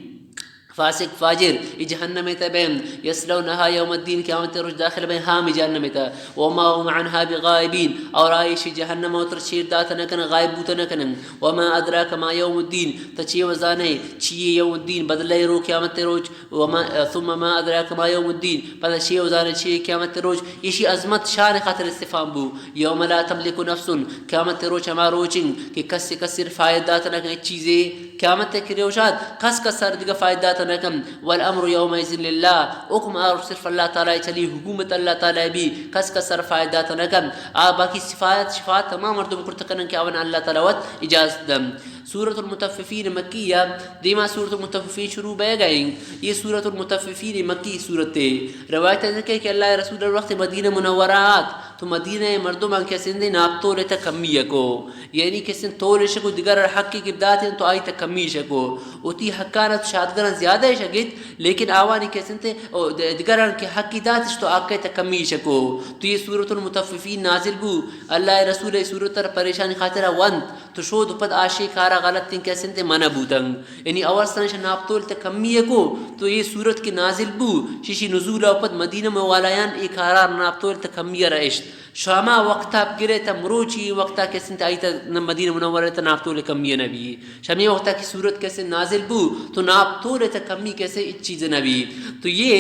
فاسق فاجر ای جہنم ء تہ بین، یصلونها یوم الدین، قیامت ء روچ داخل بین ہامی جہنم ء تہ، وما هم عنها بغائبین، اور آئی شی جہنم ء تر چیر دات نہ کن، غائب بوت نہ کن۔ وما ادراک ما یوم الدین، تہ چی و زانے چی یوم الدین، بدلہ رو قیامت ء روچ۔ وما، ثم ما ادراک ما یوم الدین، پدا چی و زانے چی قیامت ء روچ۔ ایشی عظمت شان خاطر استفام بو۔ یوم لا تملک نفس، قیامت ء روچ ہما روچ انت کہ کس کس فائدہ دات نہ کن چیزے۔ قیامت ء کہ روچ آت، کس کس سر دگہ فائدہ دات نہ کن۔ والامر یومئذ للہ، حکم اور صرف اللہ تعالی چلی، حکومت اللہ تعالی بی، کس کس سر فائدہ دات نہ کن۔ آ باقی صفات، شفاعت تمام مردم کرت کنن کہ آوان اللہ تعالی وت اجازت دن۔ سورۃ المطففین مکیہ، دیما سورۃ المطففین شروع بہ گئیں۔ یہ سورۃ المطففین مکی سورت ہے۔ روایت ہے کہ اللہ رسول وقت مدینہ منورہ آت، تو مدینہ مردم آن کسندے ناپ تول تہ کمی کو، یعنی کسن تول شکو، دگر حقی کہ داتن تو آئی تہ کمی شکو، وتی حقان تو شادگران زیادہ شگیت، لیکن آوانی کسن تے، او د-، دگران کہ حقی داتش تو آکے تہ کمی شکو۔ تو یہ سورۃ المطففین نازل بو، اللہ رسول سورت تر پریشانی خاطر وند، تو شود پد آشی کار غلط ایں کہ است انت منع بوتن۔ یعنی اول سرا شہ ناپتول تہ کمی کو، تو اے سورت کہ نازل بو، ششی نزول ء پد مدینہ مئے والایان اے کارا ناپتول تہ کمی را اشت۔ شہ ہما وقتا بگرے تہ مروچی وقتا کہ است انت آئی تہ مدینہ منورہ تہ ناپتول کمی نہ بی۔ شہ ہمے وقتا کہ سورت کہ است انت نازل بو، تو ناپتول تہ کمی کہ است انت ہچ چیز نہ بی۔ تو اے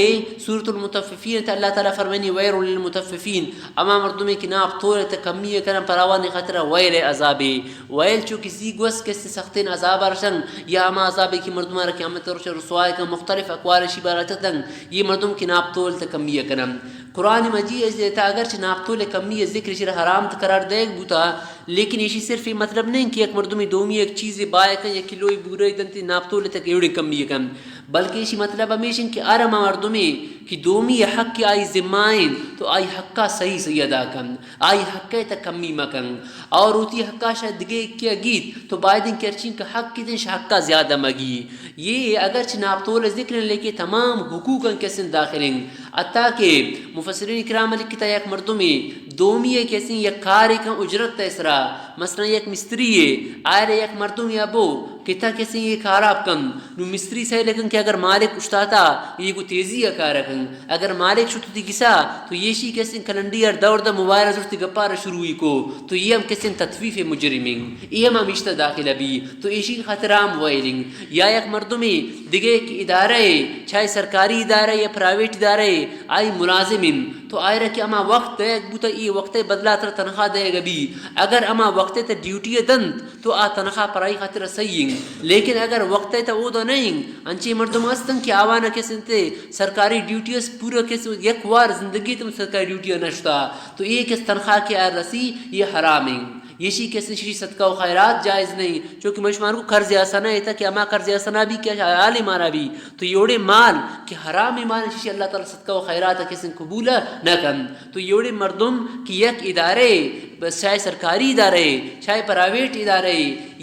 سورۃ المطففین تہ اللہ تعالی فرمانی: ویل للمطففین، ہما مردمے کہ ناپتول تہ کمی کنن، پر آوانی خاطرا ویل عذابے۔ ویل چو کہ زی گوس کہ است انت سختیں عذاب رسن، یا ہما عذابے کہ مردماں را قیامت روچ رسوا کن، مختلف اقوال اشی بارا اتن، اے مردم کہ ناپتول تہ کمی کنن۔ قرآن مجید ء تہ اگرچہ ناپتول کمی ء ذکر اشی را حرام تہ قرار دیگ بوتا، لیکن ایشی صرف اے مطلب نہ انت کہ یک مردمے دومی یک چیزے بائے کن، یک کلوئی بورے دنت ناپتول تہ ایوڑیں کمی کن، بلکہ ایشی مطلب ہمیش انت کہ ہر ہما مردمے کہ دومی حق آئی ذمہ انت تو آئی حقا صحیح صحیح ادا کن، آئی حق ء تہ کمی مکن، اور وتی حقا شہ دگہ یکے گیت تو باید انت کہ ہرچی کہ حق اتن شہ حقا زیادہ مگی۔ اے اگرچہ ناپتول ذکر انت لیکن تمام حقوق انت کہ است انت داخل انت۔ حتی کہ مفسرین کرام لکھتا یک مردمے دومی ء کہ است انت یک کارے کن اجرت ء سرا، مثلاً یک مستری ء آئرا یک مردمے ابو کہ تہ کہ است انت اے کارا بکن، نو مستری سئیل کن کہ اگر مالک اشتاتا اے گو تیزی ء کار کن، اگر مالک شت وتی گسا تو ایشی کہ است انت کلنڈی ار دور دا موبائل زرتی گپار شروعی کو، تو اے ہم کہ است انت تطفیف مجرمین، اے ہم ہمیشتا داخل بی۔ تو ایشی خاطر ہم ویلنگ یا یک مردمے دگہ یک ادارہ ء، چاہے سرکاری ادارہ یا پرائیویٹ ادارہ ء، آئی ملازم انت تو آئرا کہ ہما وقت دیگ بوتا اے وقت ء بدلا ترا تنخواہ دیگ بی، اگر ہما وقت ء تہ ڈیوٹی ء دنت تو آ تنخواہ پرائی خاطر صحیح انت، لیکن اگر وقت ء تہ اودا نہ انت، انچیں مردم ہستن کہ آوانا کہ است انت سرکاری ڈیوٹی اس پورا کہ است یک وار زندگی تم سرکاری ڈیوٹی ء نشتا، تو اے کہ است تنخواہ کہ آ رسی اے حرام انت۔ ایشی کہ است انت ششی صدقہ و خیرات جائز نہیں، چونکہ مشمار کو قرض حسنہ ایتا کہ ہما قرض حسنہ بی کہ حلال مارا بی، تو ایوڑے مال کہ حرام مال ششی اللہ تعالی صدقہ و خیرات کہ است انت قبول نہ کن۔ تو ایوڑے مردم کہ یک ادارے، بس چاہے سرکاری ادارے، چاہے پرائیویٹ ادارے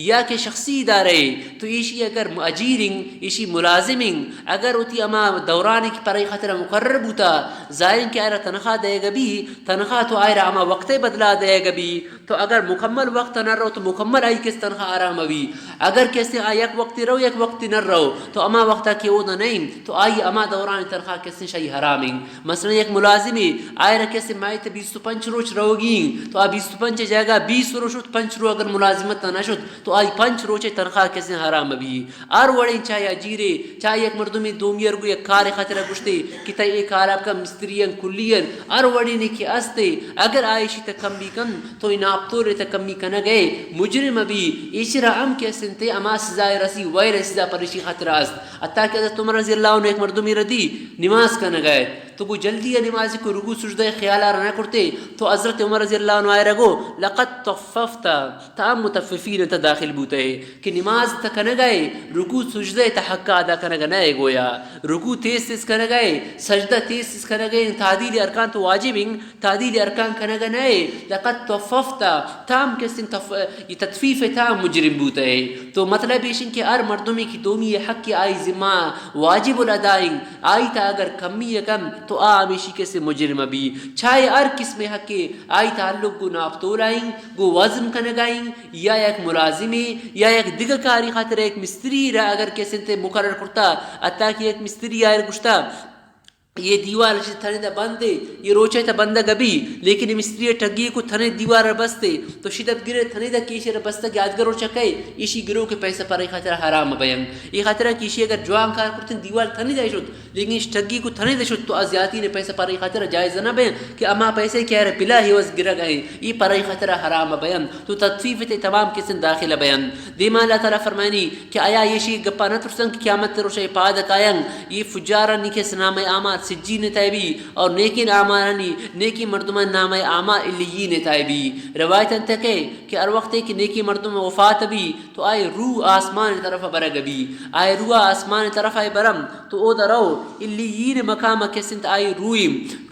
یا کہ شخصی ادارے، تو ایشی اگر اجیر انت، ایشی ملازم انت، اگر وتی ہما دورانی کہ پرائی خاطر مقرر بوتا، ظاہر انت کہ آئرا تنخواہ دیگ بی، تنخواہ تو آئرا ہما وقت بدلا دیگ بی، تو اگر مکمل وقت نہ رو تو مکمل آئی کہ است تنخواہ حرام بی۔ اگر کہ است آ یک وقتی رو یک وقتی نہ رو تو ہما وقتا کہ اودا نہیں تو آئی ہما دوران تنخواہ کہ است شاہی حرام انت۔ مثلاً یک ملازمی آئرا کہ است ماہی تہ بیست و پنچ روچ روگی انت تو آ بیست و پنچ جگہ بیست روچ شت، پنچ رو اگر ملازمت نہ شت تو آئی پنچ روچ تنخواہ کہ است حرام بی۔ ہر وڑیں چاہے اجیرے، چاہے یک مردمے دومی ارگو یک کار خاطر گوشتے کہ تئی اے کار آپ کا مستری ان کلی ان، ہر وڑیں کہ استے، اگر آ ایشی تہ کمی کن تو اے ناپتول تہ کمی کنگ ء مجرم بی۔ ایشی را ہم کہ است انت ہما سزا رسی ویل سزا پر ایشی خاطر است۔ حتی کہ حضرت عمر رضی اللہ عنہ یک مردمی ردی نماز کنگ ء تو گو جلدی ء نمازی کو رکوع سجدہ خیال ء را نہ کرتے تو حضرت عمر رضی اللہ عنہ آئرا گو لقد طففت، تہ ہم مطففین تہ داخل بوتئے کہ نماز تہ کنگئے، رکوع سجدہ تہ حق ادا کنگ نئے گویا۔ رکوع تیز تیز کنگئے، سجدہ تیز تیز کنگئے، تعدیل ارکان تو واجب انت، تعدیل ارکان کنگ نئے۔ لقد طففت، تام کسن تف-، یہ تطفیف تام مجرم بوتئے۔ تو مطلب ایشن کہ ہر مردمی کی دومی حق آئی ذمہ واجب الادا انت، آئی تا اگر کمی کن تو آ ہمیشی کسے مجرم بی۔ چاہے ہر قسم حق آئی تعلق گو ناپتولائیں، گو وزن کنگائیں، یا یک ملازمے یا یک دگہ کاری خاطر یک مستری را اگر کس انت مقرر کرتا، حتی کہ یک مستری آئر گشتا، یہ دیوار چہ تھنے دا بندے، یہ روچے تا بندگ ابی، لیکن یہ مستری ٹگی کو تھنے دیوار را بستے، تو شدت گرے تھنے دا کیشے را بستگ یادگر روچا کئے، ایشی گرو کے پیسہ پرے خاطر حرام بیان۔ یہ خاطر کہ ایشی اگر جوان کار کرتن دیوار تھنے دا شد، لیکن اش ٹگی کو تھنے دے شت تو آ زیاتی نے پیسہ پاری خاطر جائز نہ بے کہ اما پیسے کہ ارے پلا ہی وز گرگ ایں، ای پرائی خاطر حرام بیان۔ تو تطفیف تے تمام کسن داخل بیان۔ دیما اللہ تعالی فرمانی کہ آیا یہ شی گپا نہ ترسن کہ قیامت روشے پاد کایاں، یہ فجارانی کے نام اعمال سجین تیبی اور نیکین اعمالانی، نیکی مردمان نام اعمال علیین تیبی۔ روایت انت کہ کہ ہر وقت کہ نیکی مردم وفات بی، تو آئی روح آسمان طرف برگ بی۔ آئی روح آسمان طرف آئی برم، تو او درو علیین مقام کسنت آئی روح،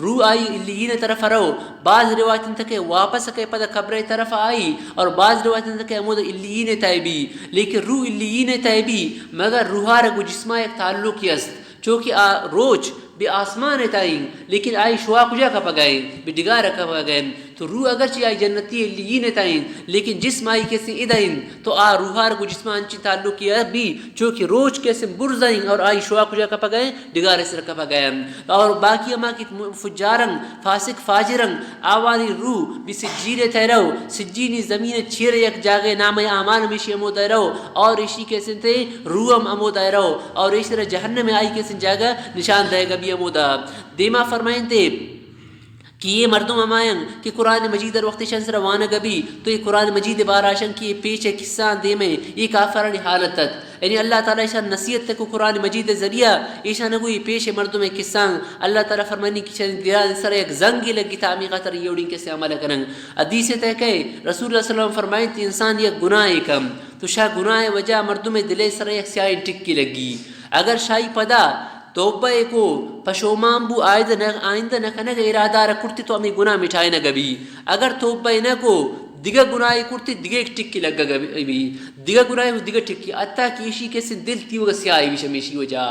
روح آئی علیین طرف رو۔ بعض روایت انت کہ واپس کے پد قبر طرف آئی، اور بعض روایت انت کہ عمود علیین تائی بی، لیکن روح علیین تائی بی، مگر روحار گو جسما یک تعلقی است۔ چونکہ آ روچ بہ آسمان ء تائیں، لیکن آئی شوا کجا کپگ ء انت؟ بہ ڈگار ء کپگ ء انت۔ تو روح اگرچہ آئی جنتی علیین تہ انت، لیکن جسم آئی کسیں ادا انت، تو آ روحار گوں جسم انچیں تعلق یا بی، چو کہ روچ کسیں برزا انت اور آئی شوا کجا کپگا انت؟ ڈگار سر کپگا انت۔ اور باقی ہما کہ فجارن، فاسق فاجرن، آوانی روح بی سجین تہ رو، سجینی زمین چیر یک جاگہ نامہ اعمال ہمیشی ہمودا رو، اور ایشی کسیں تے روح ہم ہمودا رو، اور ایشی را جہنم آئی کسیں جاگہ نشان دئیگا بی ہمودا۔ دیما فرمائنتے کہ یہ مردم ہمایاں کہ قرآن مجید ء وقت ایشان سرا وانگ بی، تو یہ قرآن مجید ء بارا اشان کہ یہ پیش ء قصہ آں دیمے، یہ کافرانی حالت ات۔ یعنی اللہ تعالی ایشان نصیحت کو قرآن مجید ء ذریعہ، ایشان گو یہ پیش مردم ء قصہ آں۔ اللہ تعالی فرمانی کہ ایشان دلان سر یک زنگ لگی تا ہمیں خاطر یہ وڑیں کسے عمل کنن۔ حدیث ء تہ کہ رسول اللہ صلی اللہ علیہ وسلم فرمائیں کہ انسان یک گناہ کم، تو شاہ گناہ وجہ مردم دل سر یک سیاہیں ٹکی لگی۔ اگر شاہی پدا توبہ ء کو، پشومان بو، آئندہ نہ، آئندہ نہ کنگ ء ارادہ را کرتی تو ہمیں گناہ مٹائینگ بی۔ اگر توبہ ء نہ کو، دگہ گناہ کرتی، دگہ ایک ٹکی لگگ بی، دگہ گناہ دگہ ٹکی، حتی کہ ایشی کسے دل تیوگ سیاہ بی ہمیشی وجہ۔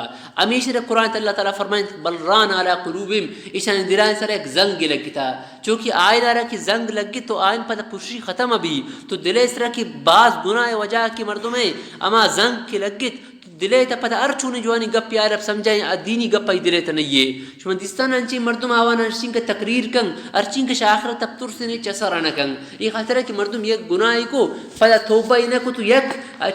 ہمیشی را قرآن اللہ تعالی فرمائیں، بل ران علی قلوبہم، ایشان دلان سر ایک زنگ لگتا، چونکہ آئین را کہ زنگ لگی تو آئین پتہ پرشی ختم بی، تو دل سر کہ باز گناہ وجہ کہ مردم اما زنگ کہ لگت، دلے تہ پدا ہر چونیں جوانیں گپے آ رب سمجھائیں، آ دینی گپ آئی دلے تہ نئیے۔ شما دیستان انچیں مردم آوان ہرچینکہ تقریر کن، ہرچینکہ شہ آخرت اب ترسینے چہ سرا نہ کن۔ اے خاطرہ کہ مردم یک گناہے کو، پدا توبہ ای نہ کو تو یک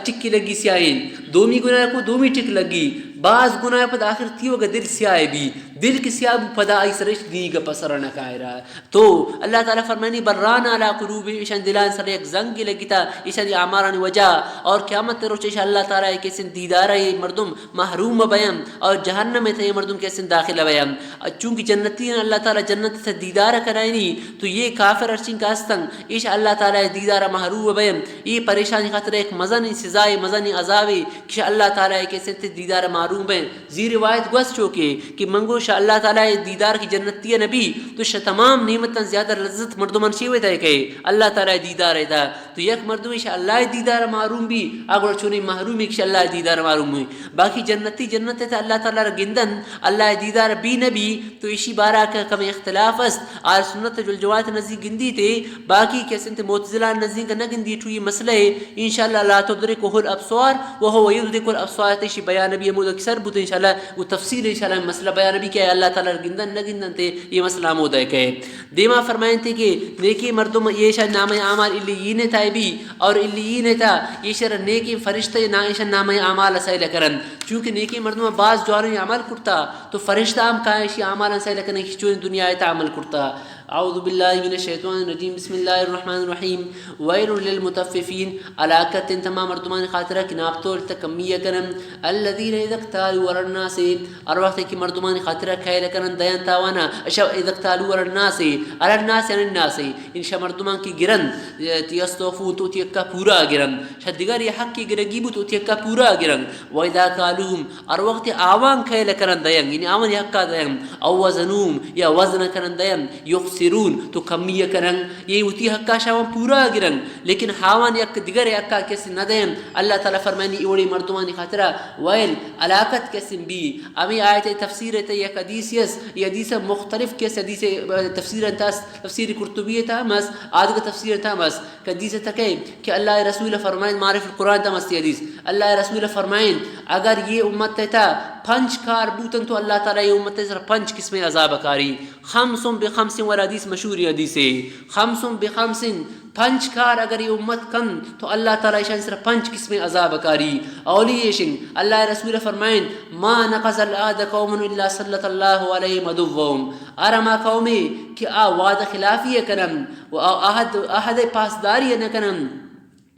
ٹکی لگی سیاہیں، دومی گناہ کو دومی ٹک لگی، باز گناہ پدا آخر تیوگا دل سیاہ بی، دل کہ سیاہ بو پدا آئی سرش دینی گپ سرا نہ کائرا۔ تو اللہ تعالی فرمانی، بل ران علی قلوبہم، ایشان دلان سر یک زنگے لگتا، ایشانی اعمالانی وجہ، اور قیامت روچ ایشان اللہ تعالی کسیں دیدارہ یہ مردم محروم بیم، اور جہنم تہ یہ مردم کسیں داخل بیم۔ چونکہ جنتی اللہ تعالی جنت تہ دیدار کنائنی، تو یہ کافر ہرچین کا استن، ایش اللہ تعالی دیدار محروم بیم۔ یہ پریشانی خاطر ایک مزن سزائے، مزن عذابے، کہ اللہ تعالی کسیں تہ دیدار محروم بیم۔ زی روایت گوست چوکے کہ من گوش اللہ تعالی دیدار کی جنتی نبی، تو شہ تمام نعمتاں زیادہ لذت مردمان شیوے تہ کہ اللہ تعالی دیدار ہے تہ۔ تو یک مردم شہ اللہ دیدار محروم بی، آ گڑا چونی محروم ایک شہ اللہ دیدار محروم ہوئی۔ باقی جنتی جنت تہ اللہ تعالی را گندن، اللہ دیدار بی نبی، تو ایشی بارا کہ کم اختلاف است۔ آل سنت والجماعت نزدیک گندی تے، باقی کسیں تہ معتزلہ نزدیک نہ گندی، تو یہ مسئلہ ہے۔ انشاءاللہ لا تدرکہ الابصار وهو یدرک الابصار، تیشی بیان بی ہمود اکثر بوت انشاءاللہ، وہ تفصیل انشاءاللہ مسئلہ بیان بی کہ اللہ تعالی گندن نہ گندن تے یہ مسئلہ ہمود ہے کہ دیما فرمائیں تے کہ نیکی مردم یہ شاہ نام اعمال علیین تہ بی اور علیین تہ یہ شر نیکی فرشتہ نہ ایشان نام اعمال سیل کرن، چونکہ نیکی مردم باز جوانیں عمل کرتا تو فرشتہ ہم کائیں ایشی اعمال سیل کرن کہ چون دنیا تہ عمل کرتا۔ اعوذ باللہ من الشیطان الرجیم، بسم اللہ الرحمن الرحیم۔ ویل للمطففین، ہلاکت انت ہما مردمان خاطرہ کہ ناپ تول تہ کمی کنن۔ الذین اذا اکتالوا علی الناس، ہر وقت کہ مردمان خاطرہ کیل کنن دین تاوانا، اشا اذا اکتالوا علی الناس، علی الناس یعنی الناس، ان شہ مردمان کہ گرن، یستوفون تو تی حقا پورا گرن، شہ دگرے حق گرگی بو تو تی حقا پورا گرن۔ و اذا کالوہم، ہر وقت آوان کیل کنن دین، یعنی آوان حقا دین، او وزنوہم یا وزن کنن دین، یخسرون تو کمی کنن، یہ وتی حقا شاوان پورا گرن، لیکن ہاوان یک دگرے حقا کس نہ دین۔ اللہ تعالی فرمانی اوڑے مردمانی خاطرہ ویل، ہلاکت کسیں بی۔ ہمیں آیت تفسیر تہ یک حدیث یس، یہ حدیث مختلف کس حدیث تفسیر انت، تفسیر قرطبی تہ مس، آدگہ تفسیر تہ مس۔ حدیث تکے کہ اللہ رسول فرمائیں، معارف القرآن تہ مستی حدیث، اللہ رسول فرمائیں، اگر یہ امت تہ پنچ کار بوتن تو اللہ تعالی یہ امت سر پنچ قسم عذاب کاری۔ خمس بخمس والا حدیث مشہور حدیث ہے۔ خمس بخمس، پنچ کار اگر یہ امت کن تو اللہ تعالی ایشان سر پنچ قسم عذاب کاری۔ اولی ایشن، اللہ رسول فرمائیں، ما نقض العهد قوم الا سلط الله عليهم عدوهم۔ ہر ہما قومے کہ آ وعدہ خلافی کنن و آ عہد، عہد پاسداری نہ کنن،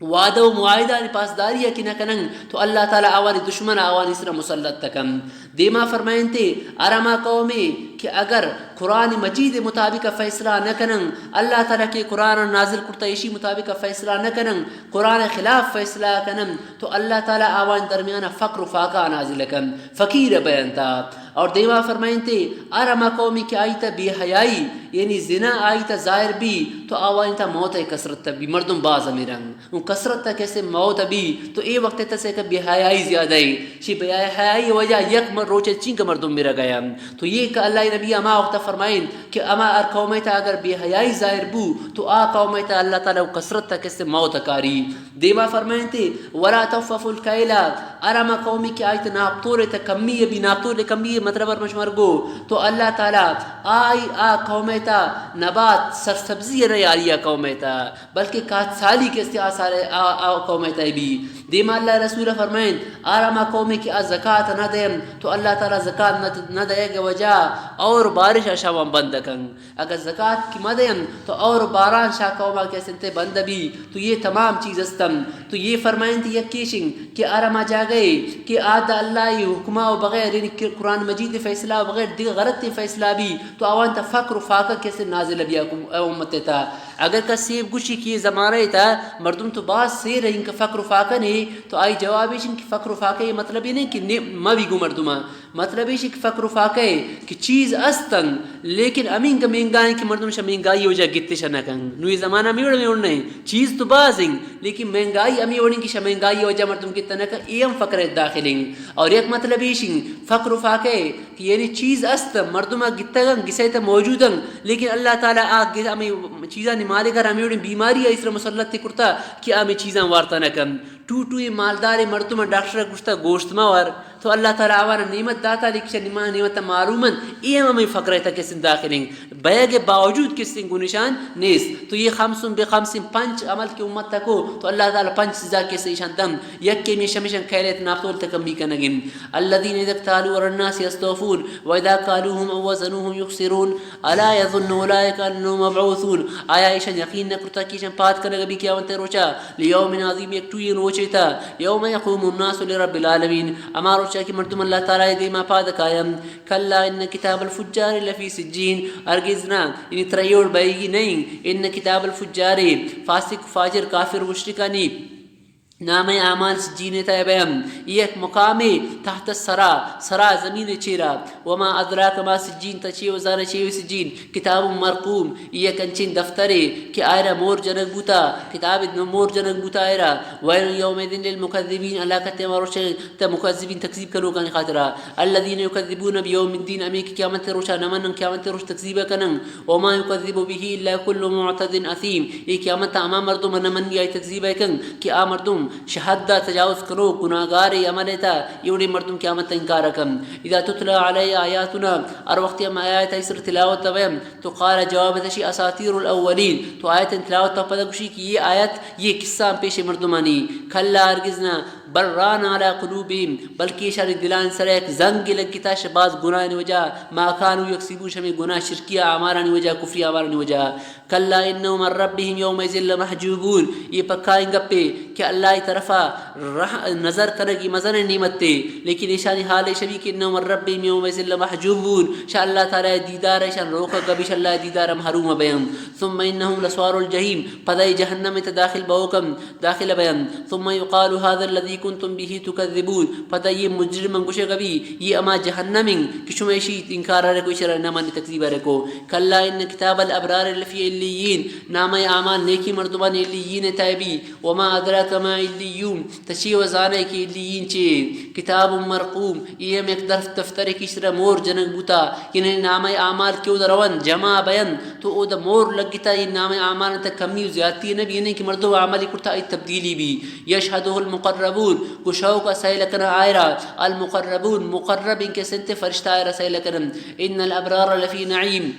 وعدہ و معاہدہ پاسداری کہ نہ کنن تو اللہ تعالی آوانی دشمن آوانی سر مسلط کن۔ دیما فرمائنتے، ہر ہما قومے کہ اگر قرآن مجید مطابق فیصلہ نہ کنن، اللہ تعالی کہ قرآن نازل کرتا ایشی مطابق فیصلہ نہ کنن، قرآن خلاف فیصلہ کنن، تو اللہ تعالی آوان درمیان فقر و فاقہ نازل کن، فقیر بینتا۔ اور دیما فرمائنتے، ہر ہما قومی کہ آئی تا بے حیائی، یعنی زنا آئی تا ظاہر بی، تو آوانی تا موت کثرت بی، مردم باز میرن۔ اون کثرت کسے موت بی، تو اے وقت تسے کہ بے حیائی زیادہ ہے۔ شی بے حیائی وجہ یک مر-، روچے چین کہ مردم میرا گیا۔ تو یہ کہ اللہ نبی ہما وقت فرمائیں کہ اما ہر قوم ءِ تہا اگر بے حیائی ظاہر بو تو آ قوم ءِ تہا اللہ تعالی و کثرت تک است موت کاری۔ دیما فرمائیں تے، ولا تخففوا الکیل، ہر ہما قومی کہ آئی تہا ناپتول ءِ تہا کمی بی، ناپتول ءِ کمی مطلب ہر مش مرگو، تو اللہ تعالی آئی آ قوم ءِ تہا نبات سرسبزی نہ یاری آ قوم ءِ تہا، بلکہ کات سالی کہ است آ سال آ، آ قوم ءِ تہا بی۔ دیما اللہ رسول فرمائیں، ہر ہما قومی کہ آ زکات نہ دیں تو اللہ تعالی زکات نہ، نہ دئیگ ءِ وجہ اور بارش اشاں بند کن۔ اگر زکات کہ مہ دئین تو اور باران شا قوما کہ است انت بند بی، تو یہ تمام چیز استن۔ تو یہ فرمائیں تے یکیشن کہ ہر ہما جاگہ کہ آ دا اللہ ءِ حکما و بغیر، یعنی کہ قرآن مجید ءِ فیصلہ و بغیر دیگہ غلط فیصلہ بی، تو آوان تا فقر و فاقہ کہ است نازل بیا امت ءِ تہا۔ اگر کسے گوشی کہ یہ زمانہ ءِ تہا مردم تو باز سیر ہیں کہ فقر و فاقہ نے، تو آئی جواب ایشن کہ فقر و فاقہ یہ مطلب یہ نہیں کہ نے-، مہ بی گو مردماں۔ مطلب ایش کہ فقر و فاقہ ءِ کہ چیز استن، لیکن ہمینگہ مہنگا ہیں کہ مردم شہ مہنگائی وجہ گت شہ نہ کن۔ نوں یہ زمانہ ہمے وڑ میں وڑ نہیں، چیز تو باز ہیں، لیکن مہنگائی ہمے وڑ ہیں کہ شہ مہنگائی وجہ مردم گت نہ کن، اے ہم فقر ءِ داخل ہیں۔ اور یک مطلب ایش ہیں فقر و فاقہ ءِ کہ یعنی چیز است، مردم آ گتگن، گسے تہ موجودن، لیکن اللہ تعالی آ گ-، ہمیں چیزانی مالک ہر ہمے وڑیں بیماری آئی سر مسلط کرتا کہ آ ہمیں چیزاں وارتا نہ کن۔ ٹو ٹو یہ مالدار مردم ڈاکٹر گوشتا گوشت ما وار، تو اللہ تعالی آوان نعمت داتا، لیکن شہ نعمت، نعمت معلوم انت، اے ہم ہمیں فقر ءِ تک است داخل ہیں۔ بیگ ءِ باوجود کہ است گنشان نیست۔ تو یہ خمس بخمس، پنچ عمل کہ امت تکو، تو اللہ تعالی پنچ سزا کہ است ایشان دن۔ یک کہ میشہ میشن کیل ءِ تہا ناپتول تہ کمی کنگن۔ الذين إذا اكتالوا على الناس يستوفون وإذا كالوهم أو وزنوهم يخسرون ألا يظن أولئك أنهم مبعوثون۔ آیا ایشان یقین نہ کرتا کہ ایشان پاد کنگ بی قیامت ءِ روچا؟ ليوم عظيم، یک ٹوئیں روچے تہا، يوم يقوم الناس لرب العالمين، ہما روچا کہ مردم اللہ تعالی ءِ دیما پاد کاین۔ كلا إن كتاب الفجار لفي سجين، ہرگز نہ، یعنی ترا اے وڑ بئیگی نہیں۔ إن كتاب الفجار، فاسق، فاجر، کافر، مشرکانی نامہ اعمال سجین ءِ تہا بیم، یک مقامے تحت الثرى، ثرى زمین ءِ چیرا۔ وما أدراك ما سجين، تہ چے و زانئے چے و سجین؟ كتاب مرقوم، اے یک انچیں دفترے کہ آئرا مور جنگ بوتا، کتاب مور جنگ بوتا آئرا۔ ويل يومئذ للمكذبين، ہلاکت ہما روچ تہ مکذبین، تکذیب کنوکانی خاطرا۔ الذين يكذبون بيوم الدين، ہمے کہ قیامت ءِ روچا نہ منن، قیامت ءِ روچ تکذیب کنن۔ وما يكذب به إلا كل معتد أثيم، اے قیامت ءَ ہما مردم نہ منی آئی تکذیب ءَ کن کہ آ مردم شہ حد ءَ تجاوز کنوک، گناہگارے عمل ءِ تہا، اے وڑیں مردم قیامت ءَ انکار کن۔ إذا تتلى عليه آياتنا، ہر وقت ہم آیات آئی سر تلاوت بیم، تو قال، جواب دشی، أساطير الأولين، تو آیت تلاوت پدا گوشی کہ یہ آیت، یہ قصہ ہم پیش مردمانی۔ كلا، ہرگز نہ، بل ران على قلوبهم، بلکہ ایشانی دلانی سر یک زنگے لگتا شہ باز گناہانی وجہ، ما كانوا يكسبون، شہ ہمے گناہ شرکی اعمالانی وجہ، کفری اعمالانی وجہ۔ كلا إنهم عن ربهم يومئذ لمحجوبون، یہ پکائیں گپے کہ اللہ ءِ طرفا رح-، نظر کنگی مزنیں نعمتے، لیکن ایشانی حال ایش بی کہ إنهم عن ربهم يومئذ لمحجوبون، شہ اللہ تعالی ءِ دیدار ایشان روکگ بی، شہ اللہ ءِ دیدار ءَ محروم بیان۔ ثم إنهم لصالو الجحيم، پدا اے جہنم ءِ تہا داخل بوکن۔ داخل بیان۔ ثم يقال هذا الذي كنتم به تكذبون، پدا یہ مجرم گوشگ بی، یہ ہما جہنم انت کہ شما ایشی انکار ءَ رکو، ایشرا نہ منی، تکذیب ءَ رکو۔ كلا إن كتاب الأبرار لفي عليين، نامہ اعمال نیکی مردمان علیین ءِ تہا بی۔ وما أدراك ما عليون، تہ چے و زانئے کہ علیین چے؟ كتاب مرقوم، اے ہم یک درف-، دفترے کہ ایشرا مور جنگ بوتا، یعنی نامہ اعمال کہ اودا روان جمع بیان، تو اودا مور لگتا، اے نامہ اعمال تہ کمی و زیادتی نہ بی، یعنی کہ مردم عملی کرتا، آئی تبدیلی بی۔ يشهده المقربون، گو شوق ءَ سیل کنن آئرا، المقربون، مقرب انت کہ سنت فرشتہ آئرا سیل کنن۔ إن الأبرار لفي نعيم،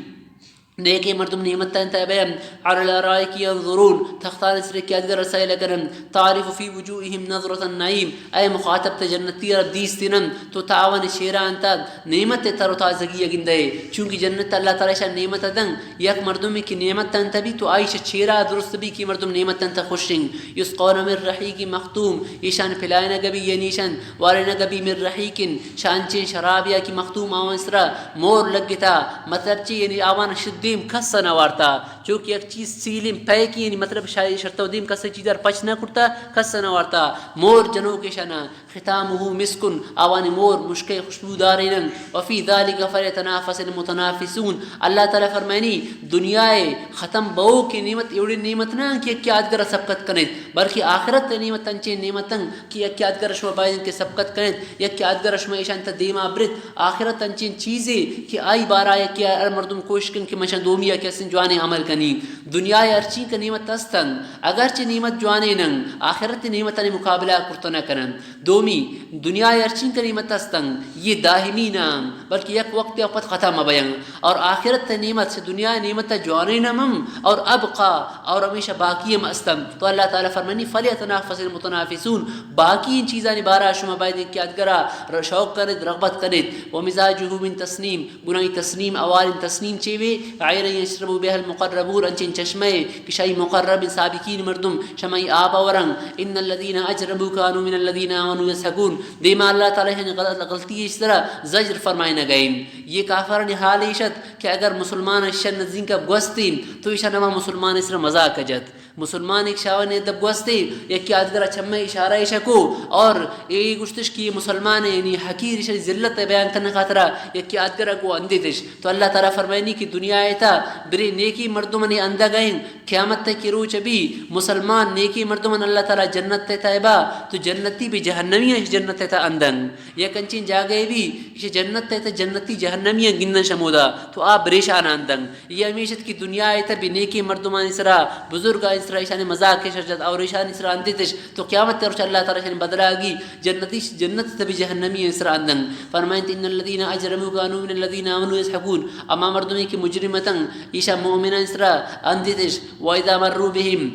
نیکیں مردم نعمتانی تہا بیم، على الأرائك ينظرون، تختانی سر کہ ادگر سیل کنن، تعرف في وجوههم نضرة النعيم، اے مخاطب، تہ جنتی ءَ دیستینن، تو تہ آوانی چہرہ انت نعمت ءِ تر و تازگی ءَ گندئے، چونکہ جنت اللہ تعالی شان نعمت دن، یک مردمے کہ نعمت انت بی تو آئی شہ چہرہ درست بی کہ مردم نعمت انت خوشیں۔ يسقون من رحيق مختوم، ایشان پلائینگ بی، یعنی ایشان وارینگ بی، من رحيق، شہ انچیں شرابیا کہ مختوم، آوان سرا مور لگتا، مطلب چی؟ یعنی آوان شدیم کس نہ وارتا، چونکہ یک چیز سیلیں پیکیں، یعنی مطلب شاید شرطہ دیم کس چیزار پچ نہ کرتا، کس نہ وارتا، مور جنوک ایشانا۔ ختامه مسک، آوانی مور مشکے خوشبودارینن۔ وفی ذلک فلیتنافس المتنافسون۔ اللہ تعالی فرمائنی، دنیا ختم بوکیں نعمت ایوڑیں نعمت نہ کہ یکے آدگر سبقت کنیت، بلکہ آخرت نعمت انچیں نعمتن کہ یکے آدگر شما باید کہ سبقت کنیت، یکے آدگر شما ایشان تا دیما برت۔ آخرت انچیں چیزے کہ آئی بارا یکے ہر مردم کوشش کن کہ من شان دومی کسیں جوانیں عمل کنی۔ دنیا ہرچی کہ نعمت استن، اگرچہ نعمت جوانینن، آخرت نعمتانی مقابلہ کرت نہ کنن۔ دومی، دنیا ہرچی کہ نعمت استن، یہ دائمی نہ انت، بلکہ یک وقت پد ختم بیان۔ اور آخرت نعمت سے دنیا نعمت جوانینم اور ابقا، اور ہمیشہ باقی ہم استن۔ تو اللہ تعالی فرمانی، فلیتنافس المتنافسون، باقی ان چیزانی بارا شما باید کہ ادگرا ر-، شوق کنید، رغبت کنید۔ ومزاجه من تسنیم، گناہی تسنیم، اوالین تسنیم چے وے؟ عینا یشرب بها المقربون، انچیں چشمے کہ شاہی مقرب سابقین مردم شمائی آب ورن۔ ان الذين اجرموا كانوا من الذين آمنوا يضحكون۔ دیما اللہ تعالی ہن غل-، غلطی اش سرا زجر فرمائے نہ گئے۔ یہ کافرانی حال ایشت کہ اگر مسلمان شن نزدیک گوستین تو ایشان ہما مسلمان سرا مذاق جت۔ مسلمان ایک شاوان ادب گوستے، یکی آدگر چمے اشارہ ایشکو اور اے گشتش کہ یہ مسلمان ہے، یعنی حقیر، ایشانی ذلت بیان کرنے خاطرا یکی آدگر کو اندیتش۔ تو اللہ تعالی فرمائنی کہ دنیا ایتا برے نیکی مردمانی اندگائیں، قیامت تک کی روچ بھی مسلمان نیکی مردمان اللہ تعالی جنت تیتا با، تو جنتی بھی جہنمی ہے جنت تیتا اندن۔ یک انچیں جاگہے بھی کہ جنت تیتا جنتی جہنمی گندن شمودا، تو آ بریشان اندن۔ یہ ہمیش ات کہ دنیا ء تہ بہ نیکیں مردمانی سرا، بزرگانی سرا ایشانی مذاق ء شر جت اور ایشانی سرا اندیتش، تو قیامت ء روچ اللہ تعالی ایشانی بدلہ گی جنتی، جنت تہ بہ جہنمی سرا اندن۔ فرمائنت، ان الذين اجرموا كانوا من الذين آمنوا يضحكون۔ اما مردمی کہ مجرم اتن، ایشا مومنان سرا اندیتش، واذا مروا بهم،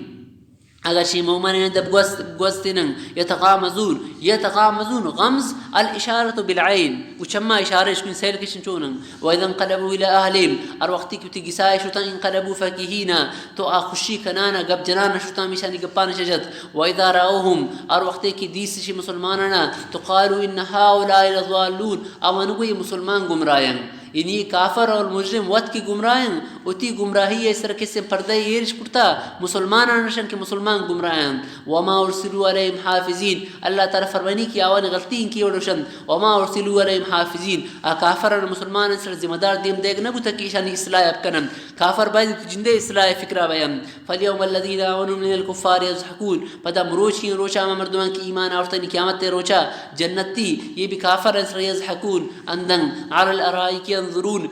اگر شی مومنان دپ گوست، گوستینن، يتغامزون، يتغامزون، غمز الاشارة بالعين، و چما اشارہ اش کن سیل کشن چونن۔ واذا انقلبوا الى اهلهم، ہر وقتی کہ وتی گسائے شتن، انقلبوا فكهين، تو آ خوشی کنانا گپ جنانا شتن، ہمیشانی گپانا شجت۔ واذا راوهم، ہر وقتی کہ دیست شی مسلمانانا، تو قالوا ان هؤلاء لضالون، آوان گو یہ مسلمان گمراہن۔ یعنی کافر اور مجرم وت کی گمراہن، وتی گمراہی ء سر کسیں پردہ ایرش کرتا، مسلمانان نشن کہ مسلمان گمراہن۔ وما ارسلوا عليهم حافظين، اللہ تعالی فرمانی کہ آوانی غلطی انکی وڑوشن، وما ارسلوا عليهم حافظين، آ کافران مسلمان سر ذمہ دار دیم دیگ نہ بوتا کہ ایشانی اصلاح اب کنن۔ کافر باید جندے اصلاح فکرہ بیان۔ فاليوم الذين آمنوا من الكفار يضحكون، پدا مروچی روچا ہما مردمان کہ ایمان آورتنی قیامت روچا جنتی، یہ بھی کافر سر يضحكون، اندن، على الارائك ينظرون،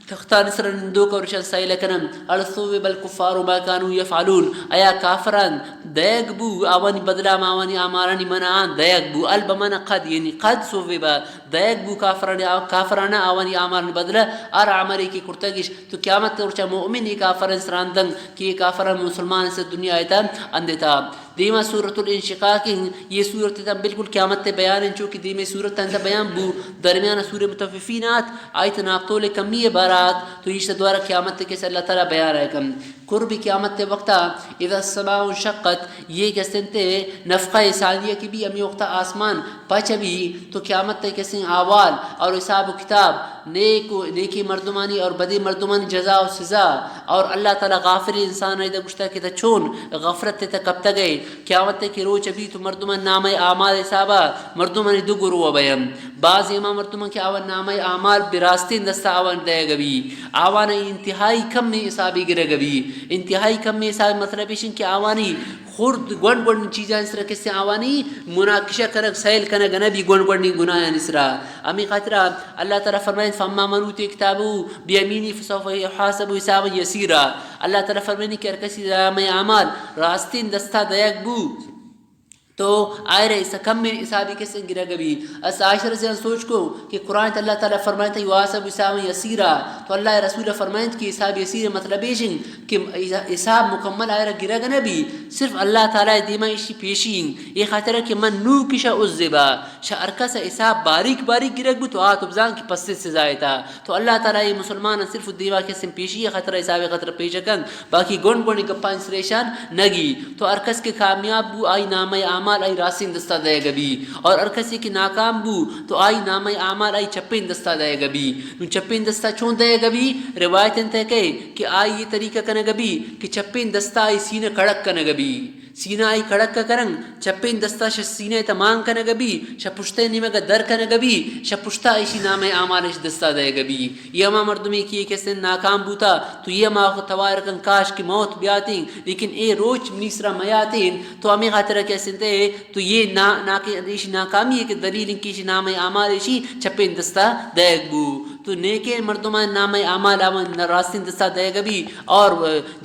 تختانی سر نندوک اور ایشان سیل کنن۔ هل ثوب الكفار ما كانوا يفعلون، آیا کافران دئیگ بو آوانی بدلہ ما آوانی اعمالانی منعان دئیگ بو؟ هل بمعنى قد، یعنی قد ثوب، دئیگ بو کافران، کافران آوانی اعمالانی بدلہ ہر عملی کہ کرتگش۔ تو قیامت روچا مومن یہ کافران سر اندن کہ یہ کافران مسلمان سے دنیا ایتا اندتا۔ دیما سورۃ الانشقاق ہیں، یہ سورت تا بالکل قیامت تے بیان ہیں، چونکہ دیمے سورت تا بیان بو، درمیان سورہ مطففین آت، آیت ناقتول کمی بارات، تو ایشت دوارا قیامت تے کس اللہ تعالی بیان ہے کم۔ قرب قیامت تے وقتا، اذا السماء انشقت، یہ کسن تے نفخہ ثانیہ کی بھی ہمیں وقتا آسمان پچ بھی، تو قیامت تے کسیں احوال اور حساب و کتاب، نیک و، نیکی مردمانی اور بدی مردمانی جزا و سزا، اور اللہ تعالی غافل انسان ایدا گشتا کہ تا چون غفلت تے تا کپتگئے۔ قیامت تے کہ روچ بھی تو مردمان نامہ اعمال حسابا مردمانی دو گروہ بیم۔ بعض ایما مردمان کہ آوان نامہ اعمال براستین دستا آوان دئیگ بھی، آوان انتہائی کم حسابی گرگ بھی۔ انتہائی کم حساب مطلب ایشن کہ آوانی خرد گونڈ گونڈ چیزانی سرا کسے آوانی مناقشہ کنگ، سیل کنگ نہ بی گونڈ گونڈیں گناہانی سرا۔ ہمیں خاطرا اللہ تعالی فرمائیں، فاما من اوتی کتابه بیمینه فسوف یحاسب حسابا یسیرا۔ اللہ تعالی فرمائیں کہ ہر کسی نامہ اعمال راستین دستا دئیگ بو، تو آئرے اس کم حسابی کسے گرگ بی۔ اس عائشہ رضی اللہ عنہا سوچ کو کہ قرآن تے اللہ تعالی فرمائیں، یحاسب حسابا یسیرا، تو اللہ رسول فرمائیں کہ حساب یسیر مطلب ایشن کہ حساب مکمل آئرا گرگ نہ بی، صرف اللہ تعالی دیما ایشی پیشی ہیں۔ یہ خاطر ہے کہ من نوکش عذبا، شہ ہر کس حساب باریک باریک گرگ بو تو آ تو بزان کہ پس سزا ایتا۔ تو اللہ تعالی یہ مسلمان صرف دیما کسن پیشی ہے خطر حساب خطر پیش کن، باقی گون گون گپان سریشان نگی۔ تو ہر کس کہ کامیاب بو آئی نامہ اعمال آئی راستین دستا دئیگ بی، اور ہر کسی کہ ناکام بو تو آئی نامہ اعمال آئی چپین دستا دئیگ بی۔ نو چپین دستا چون دئیگ بی؟ روایت انت کہ کہ آئی یہ طریقہ کنگ بی کہ چپین دستا آئی سینہ کڑک کنگ بی۔ سینہ آئی کڑک ءَ کنن، چپیں دستا شہ سینہ ءِ تہ مان کنگ بی، شہ پشتئے نیمگ ءَ در کنگ بی، شہ پشتا ایشی نامہ اعمال اش دستا دئیگ بی۔ اے ہما مردمے کہ کسن ناکام بوتا، تو اے ہما وقت توار کن کاش کہ موت بیاتیں، لیکن اے روچ منی سرا میاتیں، تو ہمے خاطر کسن تے تو اے نا-، ناکہ ایشی ناکامی ءِ کہ دلیل انت کہ ایشی نامہ اعمال ایشی چپیں دستا دئیگ بو۔ تو نیکیں مردمان نامہ اعمال آوان راستیں دستا دئیگ بی اور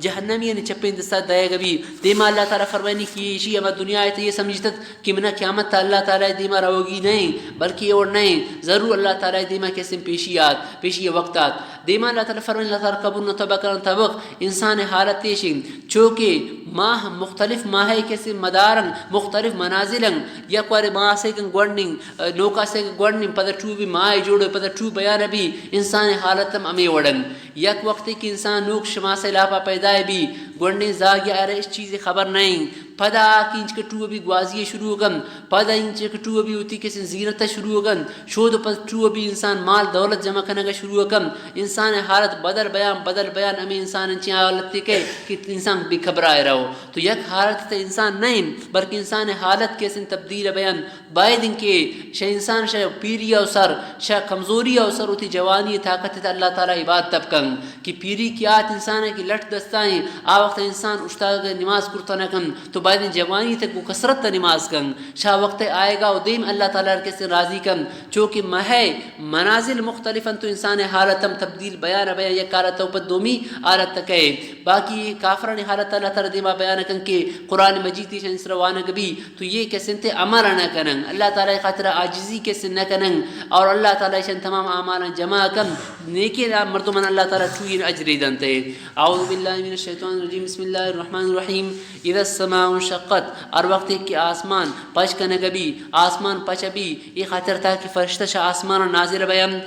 جہنمیانی چپیں دستا دئیگ بی۔ دیما اللہ تعالی فرمائنی کہ ایشی ہما دنیا ءِ تہ اے سمجھتت کہ منا قیامت تا اللہ تعالی دیما روگی نہ ایں، بلکہ اے وڑ نہ ایں، ضرور اللہ تعالی دیما کسیں پیشی آت، پیشی وقت آت۔ دیما اللہ تعالی فرمائنی، اللہ تعالی قبر نہ تبک، نہ تبک، انسان حالت ایشیں، چوکہ ماہ مختلف ماہ کسیں مدارن، مختلف منازلن، یک وارے ماہ سے کن گونڈیں، نوکا سے کن گونڈیں، پدا ٹو بی ماہ جوڑ، پدا ٹو بیان بی، انسان حالت ہم ہمے وڑن۔ یک وقتے کہ انسان نوک شماسے لاپا پیدا بی، گونڈیں زاگی آرا اس چیز خبر نہ ایں۔ پدا آ کہ انچکہ ٹو بی گوازی شروع کن، پدا انچکہ ٹو بی ہوتی کسیں زینت شروع کن، شود پد ٹو بی انسان مال دولت جمع کنگ شروع کن، انسان حالت بدل بیان، بدل بیان، ہمیں انسان انچیں حالت کئے کہ انسان بے خبرا رہو۔ تو یک حالت تہ انسان نہ ایں، بلکہ انسان حالت کسیں تبدیل بیان، باید انت کہ شہ انسان شہ پیری او سر، شہ کمزوری او سر وتی جوانی طاقت تہ اللہ تعالی عبادت تب کن کہ پیری کہ آت انسان کہ لٹ دستائیں، آ وقت انسان اشتاگ نماز کرتا نہ کن، تو باید انت جوانی تہ گو کثرت تہ نماز کن، شہ وقت آئیگا و دیم اللہ تعالی ہر کسیں راضی کن، چوکہ ماہ منازل مختلف انت تو انسان حالت ہم تبدیل بیان بیان، یک حالت او پد دومی حالت تہ کئے۔ باقی کافرانی حالت اللہ تعالی دیما بیان کن کہ قرآن مجید ایشانی سرا وانگ بی، تو اے کسیں تے عمل نہ کنن، اللہ تعالی خاطر عاجزی کسیں نہ کنن، اور اللہ تعالی ایشان تمام اعمالاں جمع کن، نیکیں مردمان اللہ تعالی چوئیں اجرے دنتے۔ اعوذ باللہ من الشیطان الرجیم، بسم اللہ الرحمن الرحیم۔ اذا السماء انشقت، ہر وقت کہ آسمان پچ کنگ بی، آسمان پچ بی، اے خاطر تاکہ فرشتہ شہ آسمان نازل بیان۔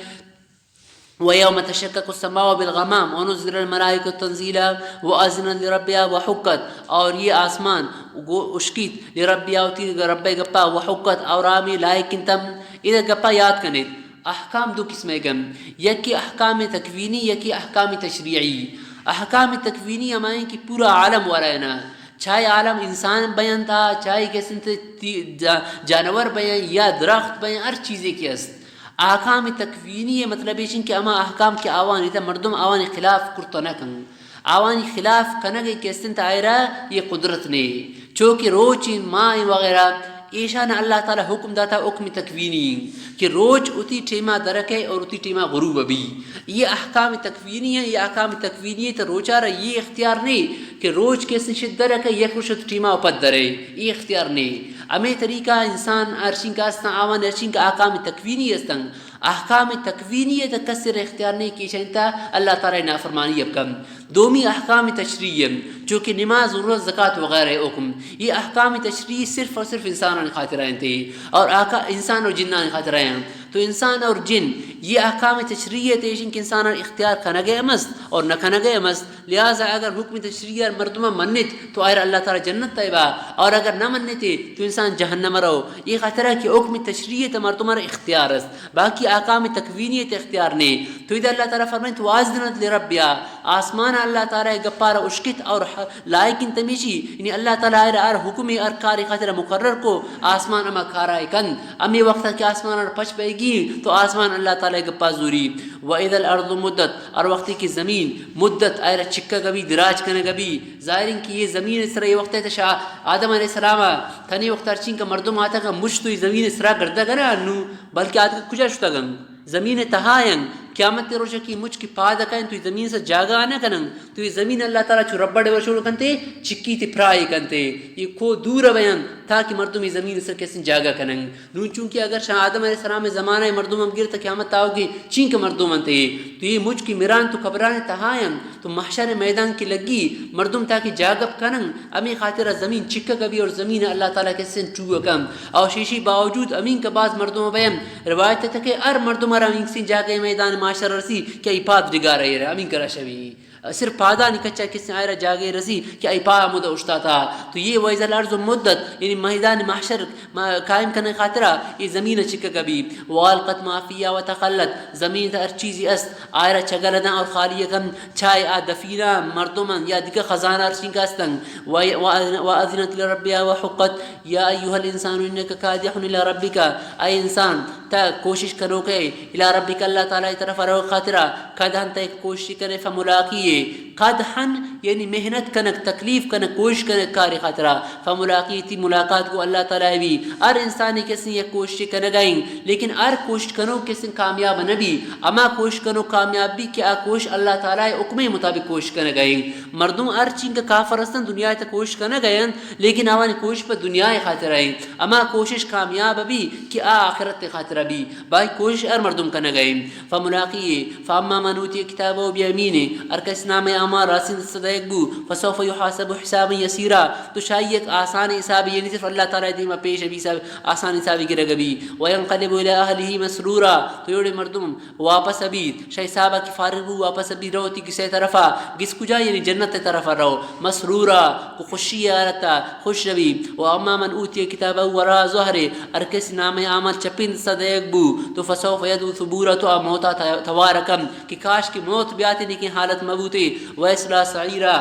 ويوم تشقق السماء بالغمام ونزل الملائكة تنزيلا وأذنت لربها وحقت، اور اے آسمان گو اشکیت لربها، وتی رب ءِ گپا، وحقت، اور آ ہمے لائق انت ہم۔ ادا گپا یاد کنیت، احکام دو قسم ءَ گن، یکے احکام تکوینی، یکے احکام تشریعی۔ احکام تکوینی ہمائیں کہ پورا عالم ورائنا، چاہے عالم انسان بیان تا، چاہے کسیں تے تی-، جا-، جانور بیان یا درخت بیان، ہر چیزے کہ است۔ احکام تکوینی ءِ مطلب ایش انت کہ ہما احکام کہ آوانی تہ مردم آوانی خلاف کرتہ نہ کن۔ آوانی خلاف کنگ ءِ کہ است انت آئرا اے قدرت نے۔ چو کہ روچ انت، ماہ انت وغیرہ، ایشان اللہ تعالی حکم داتا، حکم تکوینی انت کہ روچ اتی ٹیما درکے اور اتی ٹیما غروب بی۔ اے احکام تکوینی انت، اے احکام تکوینی انت، روچا را اے اختیار نے کہ روچ کہ است انت شد درکے، یک روچ اتی ٹیما پد درے، اے اختیار نے۔ ہمے طریقہ انسان ہرچینکہ استاں، آوان ہرچینکہ احکام تکوینی استاں۔ احکام تکوینی ءِ تہ کسے را اختیار نے کہ ایشانی تہ اللہ تعالی نافرمانی بکن۔ دومی احکام تشریعی انت، چو کہ نماز، روزہ، زکات وغیرہ حکم۔ اے احکام تشریعی صرف اور صرف انسانانی خاطر انت اور آقا انسان اور جنانی خاطر انت۔ تو انسان اور جن اے احکام تشریعی ءِ تہ ایش انت کہ انسان اختیار کنگ ءِ ہم است اور نہ کنگ ءِ ہم است۔ لہذا اگر حکم تشریعی ءَ مردم منت تو آئرا اللہ تعالی جنت ءَ با، اور اگر نہ منتے تو انسان جہنم ءَ رو۔ اے خاطر کہ حکم تشریعی ءِ تہ مردم را اختیار است، باقی احکام تکوینی ءِ تہ اختیار نے۔ تو ادا اللہ تعالی فرمائیت، وأذنت لربها، آسمان اللہ تعالی گپارا اشکت اور ح-، لائق انت ہمیشی، یعنی اللہ تعالی ہر، ہر حکم ہر کاری خاطر مقرر کو، آسمان ہما کارا کنت۔ ہمے وقت کہ آسمان پچ بیگی تو آسمان اللہ تعالی گپا زوری۔ وإذا الأرض مدت، ہر وقتے کہ زمین مدت، آئرا چکگ بی، دراج کنگ بی۔ ظاہر انت کہ اے زمین سر اے وقت ءِ تہ شہ آدم علیہ السلام ءَ تنی وقت ہرچینکہ مردم آتگ مچ تو اے زمین سرا گردگ نہ انو، بلکہ آتک کجا شتگ انت؟ زمین تہا انت۔ قیامت روچ کہ مچ کہ پاد کئے تو اے زمین سر جاگہ نہ کنن، تو اے زمین اللہ تعالی چو ربڑ ور شروع کنتے، چکی تے پرائی کنتے، اے کو دور بینت تاکہ مردم اے زمین سر کسیں جاگہ کنن۔ نوں چونکہ اگر شہ آدم علیہ السلام ءِ زمانہ ءِ مردم ہم گر تہ قیامت آوگی چینکہ مردم انت اے، تو اے مچ کہ مران تو قبران تہا انت، تو محشر ءِ میدان کہ لگی مردم تاکہ جاگہ کنن، ہمے خاطر زمین چکگ بی اور زمین اللہ تعالی کسیں ٹوہ کن۔ اور شیشی باوجود ہمینکہ باز مردم بین روایت تہ کہ ہر مردم را ہمینکسیں جاگہ میدان محشر رسی کہ ای پاد ڈگار ایر ہمینکہ را شوی۔ صرف پادانی کچا کسیں آئرا جاگے رسی کہ آئی پا مدہ اشتاتا۔ تو یہ وَإِذَا الْأَرْضُ مُدَّتْ، یعنی میدان محشر ما-، قائم کنگ خاطرا یہ زمین چکگ بی۔ وَأَلْقَتْ مَا فِيهَا وَتَخَلَّتْ، زمین تا ہر چیزی است، آئرا چگل داں اور خالی کن، چاہے آ دفینہ مردمن یا دگہ خزانہ ہر چینکا استن۔ و-، و-، وَأَذِنَتْ لِرَبِّهَا وَحُقَّتْ، يَا أَيُّهَا الْإِنسَانُ إِنَّكَ كَادِحٌ إِلَى رَبِّكَ، اے انسان، تا کوشش کنوکے الی ربک، اللہ تعالی طرف روگ خاطرا۔ کدحن تا یک کوشش کنے، فملاقیہ، قدحن یعنی محنت کنگ، تکلیف کنگ، کوشش کنگ کاری خاطرا، فملاقیہ، تی ملاقات گو اللہ تعالی بی۔ ہر انسانی کسیں یک کوشش کنگائیں، لیکن ہر کوشش کنو کسیں کامیاب نبی۔ اما کوشش کنو کامیاب بی کہ آ کوشش اللہ تعالی حکم مطابق کوشش کنگائیں۔ مردم ہر چینکہ کافر استن دنیا تا کوشش کنگائیں، لیکن آوانی کوشش پہ دنیا خاطرا ایں۔ اما کوشش کامیاب بی کہ آ آخرت خاطرا بی۔ باقی کوشش ہر مردم کنگائیں۔ فملاقیہ، فاما من اوتی کتابہ بیمینہ، ہر کس نام اعمال راستیں دست دیگ بو، فسوف یحاسب حسابا یسیرا، تو شاہی یک آسان حساب، یعنی صرف اللہ تعالی دیما پیش بی، حساب، آسان حسابی گرگ بی، وینقلب الی اہلہ مسرورا، تو یوڑے مردم واپس ابی، شہ حسابا کہ فارغ بو، واپس ابی، رو تی گسے طرفا، گس کجا؟ یعنی جنت طرفا رو، مسرورا، کو خوشی حالتا خوش بی۔ و اما من اوتی کتابہ وراء ظہرہ، ہر کس نام اعمال چپین دستا دیگ بو، تو فسوف یدعو ثبورا، تو آ موتا ت-، توار کن کہ کاش کہ موت بیاتی، لیکن حالت مبوتے، ویصلی سعیرا،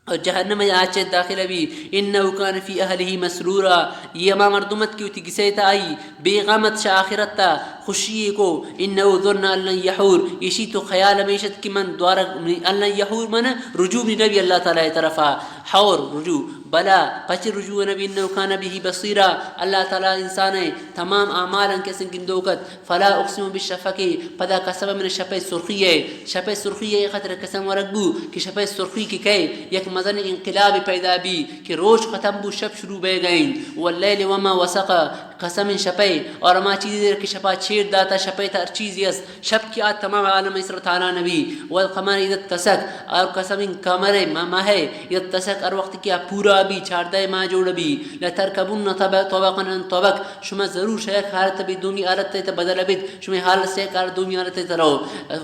اور جہنم آچے داخل بی، انہ کان فی اہلہ مسرورا، یہ ہما مردم ات کہ وتی گسے تا آئی بے غم ات شہ آخرت تا، خوشی کو، انہ ظن ان لن یحور، ایشی تو خیال ہمیش ات کہ من دوارہ ان لن یحور من رجوع نبی اللہ تعالی طرفا، حور رجوع، بلا پچ رجوع نبی، انہ کان بہ بصیرا، اللہ تعالی انسان تمام اعمال کسیں گندوک ات، فلا اقسم بالشفق، پدا قسم من شپئے سرخی ئے، شپئے سرخی ئے خاطر قسم ورگ بو کہ شپئے سرخی کہ کئے یک مزن انقلاب پیدا بی کہ روچ ختم بو، شپ شروع بئیگائیں۔ واللیل وما وسق، قسم شپئے اور ہما چیزے کہ شپا چیر داتا، شپئے تا ہر چیزے است، شپ کہ آ تمام عالم سر تھانا نبی۔ والقمر اذا اتسق، اور قسم قمر ما-، ماہئے، اذا اتسق، ہر وقت کہ آ پورا بی، چاردہ ماہ جوڑ بی، لترکبن طب-، طبقا عن طبق، شما ضرور شہ یک حالت بی دومی حالت تا بدل بیت، شما حالت سے کار دومی حالت تا رو۔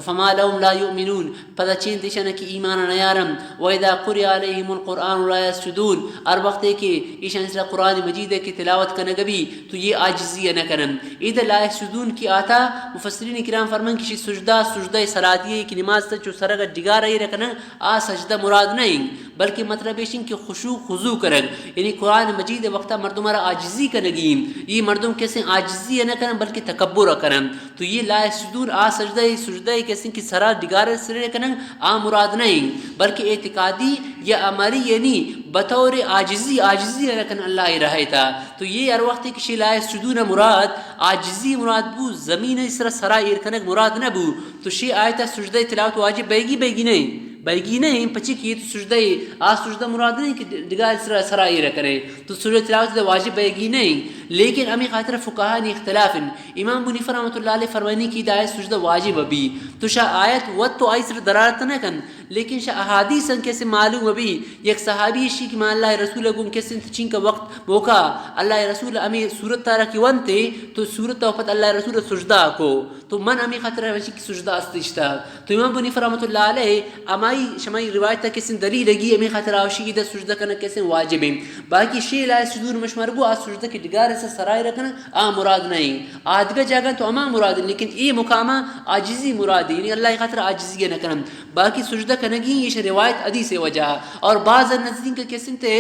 فما لهم لا یؤمنون، پدا چین دیشان کہ ایمان نیارن۔ و اذا قرئ علیهم القرآن لا یسجدون، ہر وقت کہ ایشان سرا قرآن مجید کہ تلاوت کنگ بی تو یہ عاجزی نہ کنن۔ اذا لا یسجدون کہ آتا مفسرین کرام فرمان کہ شی سجدہ، سجدہ صلاتی ہے کہ نماز تا چو سرگ ڈگار ایر کنن، آ سجدہ مراد نہیں، بلکہ مطلب ایشن کہ خشوع خضوع کنگ، یعنی قرآن مجید وقتا مردم را عاجزی کنگی، یہ مردم کسے عاجزی نہ کنن بلکہ تکبر کنن۔ تو یہ لا یسجدون آ سجدہ، یہ سجدہ کسے کہ سرا ڈگار سرے کنن، آ مراد نہیں، بلکہ اعتقادی یا عملی یعنی بطور عاجزی، عاجزی نہ کنن اللہ رہے تا۔ تو یہ ہر وقت کہ شی لا یسجدون مراد عاجزی مراد بو، زمین سرا سرا ایر کنگ مراد نہ بو۔ تو شی آیت سجدہ تلاوت واجب بیگی، بیگی نہیں، بیگی نہیں، پچی کہ تو سجدہ، آ سجدہ مراد نہیں کہ ڈگار سرا سرا ایر کرے، تو سجدہ تلاوت دا واجب بیگی نہیں۔ لیکن ہمیں خاطر فقہا نی اختلاف ہیں۔ امام بنی رحمۃ اللہ علیہ فرمانی کہ دائے سجدہ واجب بی، تو شا آیت وت تو آئی سر درارت نہ کن، لیکن شا احادیث ان کسے معلوم بی، یک صحابی شی کہ من اللہ رسول گون کسے چین کا وقت موقع اللہ رسول ہمیں صورت تارا کی ونتے، تو صورت وفت اللہ رسول سجدہ کو۔ تو من ہمیں خاطر وشی کی سجدہ است اشتا۔ تو امام بنی رحمۃ اللہ علیہ ہمائی شمائی روایت کسیں دلیل گی، ہمیں خاطر آوشی کی دا سجدہ کنگ کسیں واجب ہیں۔ باقی شی لا یسجدون مشمار بو، آ سجدہ کی ڈگار سے سرائے رکھنا، آ مراد نہیں۔ آدگہ جاگہ تو ہما مراد ہیں، لیکن اے مقامہ عاجزی مراد ہے، یعنی اللہ خاطر عاجزی نہ کنم۔ باقی سجدہ کنگی ایش روایت حدیث وجہ اور بعض نزدین کے کسیں تے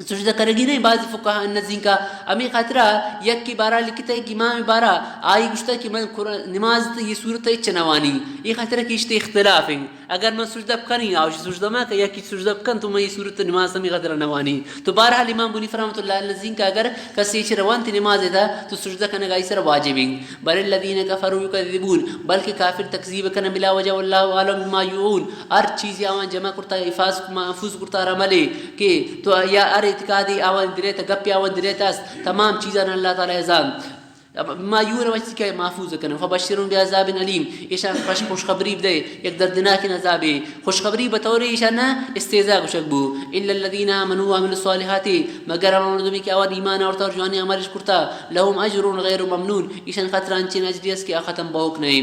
سجدہ کنگی نہیں، بعض فقہا نزینکا ہمیں خاطرا یک کی بارا لکھتا ہے کہ امام بارا آئی گشتا کہ من قرآن، نماز تو یہ صورت اچ نوانی، یہ خاطرا کہ اشتے اختلاف ہیں۔ اگر من سجدہ کنی، آوشی سجدہ ما کہ یا کی سجدہ کن تو من یہ صورت نماز ہمیں خاطرا نوانی۔ تو بہرحال امام بنی رحمۃ اللہ نزینکا اگر کسی چ روان تی نماز دا تو سجدہ کنگا ای سر واجب ہیں۔ بل الذین کفروا یکذبون، بلکہ کافر تکذیب کنن بلا وجہ، واللہ اعلم بما یوعون۔ ہر چیز آوان جمع کرتا، حفاظ محفوظ کرتا ہر عملے کہ تو یا ہر اعتقادی آوان دلیت، گپی آوان دلیت است، تمام چیزان اللہ تعالی زان۔ ما یوعون وشتی کہ محفوظ کنن۔ فبشرهم بعذاب الیم، ایشان خوش، خوشخبری بدے یک دردناکیں عذابے۔ خوشخبری بطور ایشان استہزاء گوشگ بو۔ الا الذین آمنوا وعملوا الصالحات، مگر ہما مردمی کہ آوان ایمان آورتا اور جوانی عملش کرتا، لهم اجر غیر ممنون، ایشان خاطر انچین اجری است کہ آ ختم بوک نہیں۔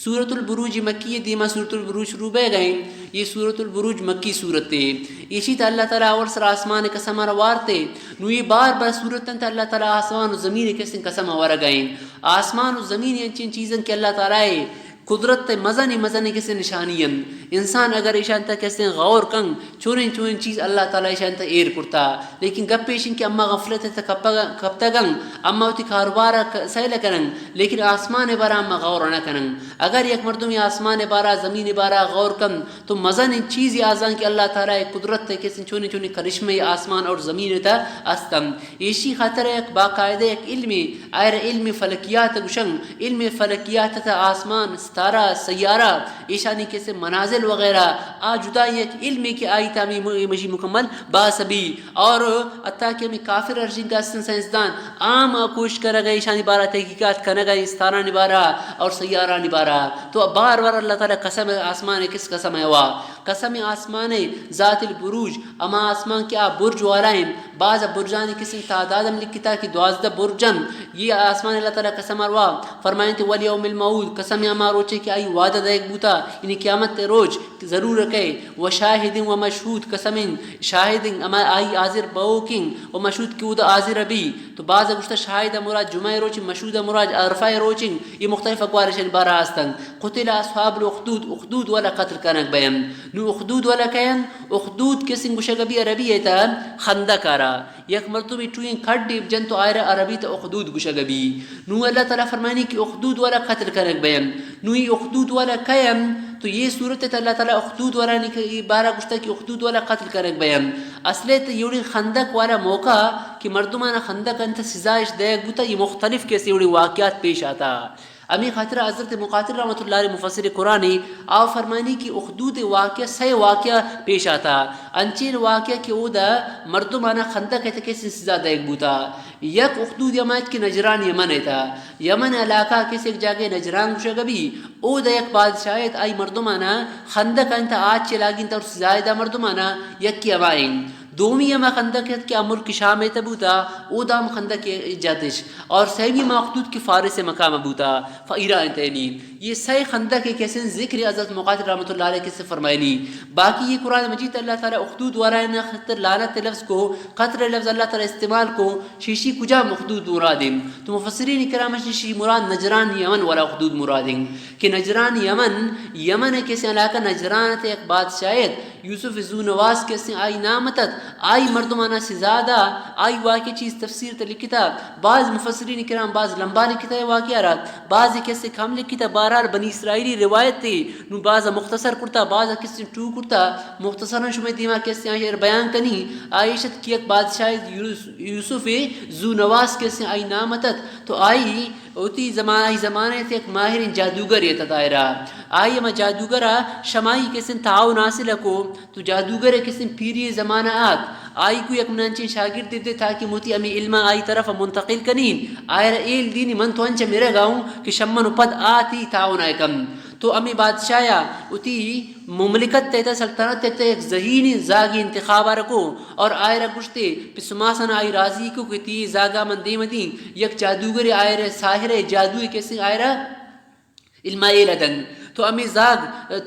سورۃ البروج مکی ءِ، دیما سورۃ البروج شروع بیگ ءَ ایں۔ یہ سورۃ البروج مکی سورت ہے۔ ایشی تہ اللہ تعالی اول سر آسمان قسم ءَ را وارتے۔ نو یہ بار بار سورت انت، اللہ تعالی آسمان و زمین کسیں قسم ءَ ورگ ءَ ایں۔ آسمان و زمین انچیں چیز انت کہ اللہ تعالی قدرت ءِ مزنیں مزنیں کسیں نشانی انت۔ انسان اگر ایشان تہ کسیں غور کن، چونیں چونیں چیز اللہ تعالی ایشان تہ ایر کرتا۔ لیکن گپ ایش انت کہ اما غفلت ءِ تہ کپگ-، کپتگ انت، اما وتی کاروبار ءَ ک-، سیل کنن، لیکن آسمان ءِ بارا اما غور نہ کنن۔ اگر یک مردمے آسمان ءِ بارا، زمین ءِ بارا غور کن، تو مزنیں چیزے آ زان کہ اللہ تعالی ءِ قدرت ءِ کسیں چونیں چونیں کرشمے آسمان اور زمین ءِ تہ است انت۔ ایشی خاطر یک باقاعدہ یک علمے، آئرا علم فلکیات گوشن، علم فلکیات تہ آسمان، ستارہ، سیارہ، ایشانی کسے منازل وغیرہ، آ جدا یک علمے کہ آئی تہ ہمے م-، مشی مکمل بحث بی۔ اور حتیٰ کہ ہمے کافر ہرچنکہ ہستن سائنسدان، عام کوشش کنگ ءَ ایشانی بارہ تحقیقات کنگ ءَ، ستارانی بارہ اور سیارانی بارہ۔ تو بار بار اللہ تعالی قسم آسمان ءِ کس قسم ءَ وا۔ قسم آسمان ءِ ذات البروج، ہما آسمان کہ آ برج والا انت، بعض برجانی کسیں تعداد ہم لکھتا کہ دوازدہ برج انت۔ یہ آسمان اللہ تعالی قسم ءَ وا فرمائنت، والیوم الموعود، قسم ہما روچے کہ آئی وعدہ دئیگ بوتا، یعنی قیامت ءِ روچ ضرور کئے، و شاہد و مشہود، قسم شاہد ہما آئی حاضر بوکیں و مشہود کہ اودا حاضر بی۔ تو بعض گوشتا شاہد مراد جمعہ ءِ روچ، مشہود مراد عرفہ ءِ روچ، یہ مختلف اقوال ایشانی بارہ ہستن۔ قتل اصحاب الاخدود، اخدود والا قتل کنگ بینت۔ نو اخدود والا کئے انت؟ اخدود کسیں گوشگ بی عربی ءِ تہ خندق ءَ را۔ یک مردمے ٹوئیں کھڈے جنت و آئرا عربی تہ اخدود گوشگ بی۔ نو اللہ تعالی فرمانی کہ اخدود والا قتل کنگ بینت۔ نو یہ اخدود والا کئے انت؟ تو یہ صورت ءِ تہ اللہ تعالی اخدود والا نی کہ بارہ گوشتا کہ اخدود والا قتل کنگ بینت۔ اصل ءِ تہ یہ وڑیں خندق والا موقع کہ مردمانا خندق ءِ تہ سزا اش دئیگ بوتا، یہ مختلف کسے وڑیں واقعات پیش آتا۔ ہمے خاطر حضرت مقاتل رحمت اللہ علیہ مفسر قرآن ءَ آ فرمانی کہ اخدود واقعہ، سئے واقعہ پیش آتا۔ انچیں واقعہ کہ اودا مردمانا خندق ءِ تہ کسیں سزا دئیگ بوتا۔ یک اخدود ہما ات کہ نجران یمن ءِ تہ، یمن علاقہ کسے یک جاگہ نجران گوشگ بی، اودا یک بادشاہ ات، آئی مردمانا خندق ءِ تہ آچ لاگینتا اور سزا دا مردمانا، یکے ہما انت۔ دومی ہما خندق ات کہ آ ملک شام ءِ تہ بوتا، اودا ہم خندق ءِ جتش۔ اور سیمی ہما اخدود کہ فارس ءِ مقام بوتا، ف-، ایران ءِ تہ نی۔ یہ سئے خندق ءِ کسیں ذکر حضرت مقاتل رحمت اللہ علیہ کسے فرمائنی۔ باقی یہ قرآن مجید اللہ تعالی اخدود والا ءِ خاطر لعنت ءِ لفظ کو، قتل ءِ لفظ اللہ تعالی استعمال کو، شیشی کجام اخدود مراد انت؟ تو مفسرین کرام شیشی مراد نجران یمن والا اخدود مراد انت کہ نجران یمن، یمن ءِ کسیں علاقہ نجران ءِ تہ یک بادشاہ ات، یوسف ذو نواس کسیں آئی نام ات، آئی مردمانا سزا دا، آئی واقعہ چیز تفسیر تہ لکھتا، بعض مفسرین کرام بعض لمبا لکھتا ہے واقعہ را، بعض کسے کم لکھتا، بہرحال بنی اسرائیلی روایت تے، نو بعض مختصر کرتا، بعض کسے ٹو کرتا، مختصرا شمئے دیما کسے آئی بیان کنی، آ ایش ات کہ یک بادشاہ یوس-، یوسف ذو نواس کسے آئی نام ات، تو آئی وتی زمان، آئی زمانہ ءِ تہ یک ماہریں جادوگرے ات آئرا۔ آئی ہما جادوگر ءَ شمائی کسیں تعاون حاصل کو، تو جادوگر ءِ کسیں پیری زمانہ آت۔ آئی کو یک من انچیں شاگردے بدے تاکہ من وتی ہمے علم ءَ آئی طرف ءَ منتقل کنین۔ آئرا ہیل دینی من تو انچہ مرگ ءَ اوں کہ شمن و پد آ تئی تعاون ءَ کن۔ تو ہمے بادشاہ ءَ وتی مملکت ءِ تہ، سلطنت ءِ تہ یک ذہینیں زاگے انتخاب ءَ کو اور آئرا گوشتے، پس ماسن آئی راضی کو کہ تئی زاگا من دیم دین، یک جادوگرے آئرا ساحرے جادوئے کسیں آئرا علم ءَ ہیل دنت۔ تو ہمے زاگ،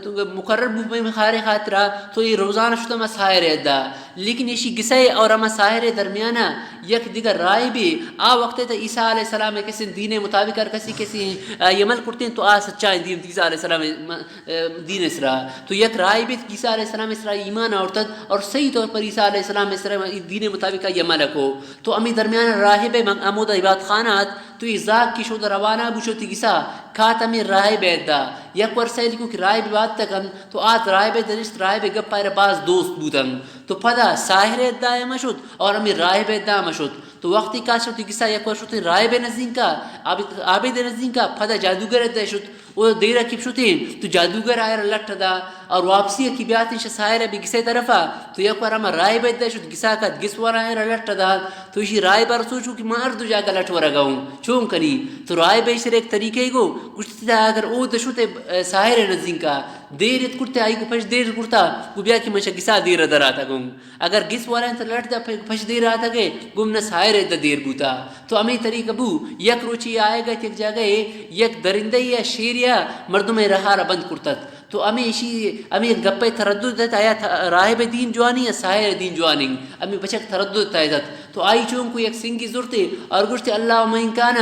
تو مقرر بو پہ خارے خاطرا، تو اے روزانہ شتا ہما ساحرے ادا۔ لیکن ایشی گسئے اور ہما ساحرے درمیانا یک دگہ راہبے، آ وقت ءِ تہ عیسیٰ علیہ السلام ءِ کسیں دین ءِ مطابق ہر کسی کسیں، آ، عمل کرتیں تو آ سچائیں دین، عیسیٰ علیہ السلام ءِ م-، دین ءِ سرا۔ تو یک راہبے عیسیٰ علیہ السلام ءِ سرا ایمان آورتت اور صحیح طور پر عیسیٰ علیہ السلام ءِ سرا دین ءِ مطابق آئی عمل کو۔ تو ہمے درمیان راہب ءِ ہمودا عبادت خانہ ات، تو اے زاگ کہ شود روانہ بو شو تی گسا کات ہمے راہب ءِ ادا۔ یک ور سیل کو کہ راہب عبادت کن، تو آت راہب ءِ درشت، راہب ءِ گپ آئرا باز دوست بوتن۔ تو پدا ساحر ءِ ادا ہم شد اور ہمے راہب ءِ ادا ہم شد۔ تو وقتی کات شو تی گسا یک ور شتیں راہب ءِ نزدینکا، عابد، عابد ءِ نزدینکا، پدا جادوگر ءِ ادا شد۔ او دیرا کہ شتیں، تو جادوگر آئرا لٹ دا، اور واپسی ءَ کہ بیاتیں شہ ساحر ءِ بے گسئے طرفا، تو یک وار ہما راہب ءِ ادا شت، گسا کات، گس وار آئرا لٹ دا، تو ایشی راہب ءَ سوچ کو کہ ما ہر دو جاگہ لٹ ورگا اوں، چون کنی؟ تو راہب ءَ ایشرا یک طریقہ گو، گوشتی تہ اگر او دشتے، اے، ساحر ءِ نزدینکا، دیر ات کرتے، آئی کو پش دیر کرتا، گو بیا کہ من شہ گسا دیرا دراتگوں۔ اگر گس والا انت لٹ دا پ-، پش دیر آتگ ئے، گم نہ ساحر ء دا دیر بوتا۔ تو ہمے طریقہ بو، یک روچی آئے گا یک جاگہ ئے، یک درندہ یا شیر یا مردم ء راہ را بند کرتت۔ تو ہمے اشی، ہمے گپ ء تردد ات، آیا تھ-، راہب ء دین جوانی یا ساحر ء دین جوانی؟ ہمے بچک تردد ء تہ ات۔ تو آئی چون کو یک سنگی زرتے اور گوشتے، اللهم ان کان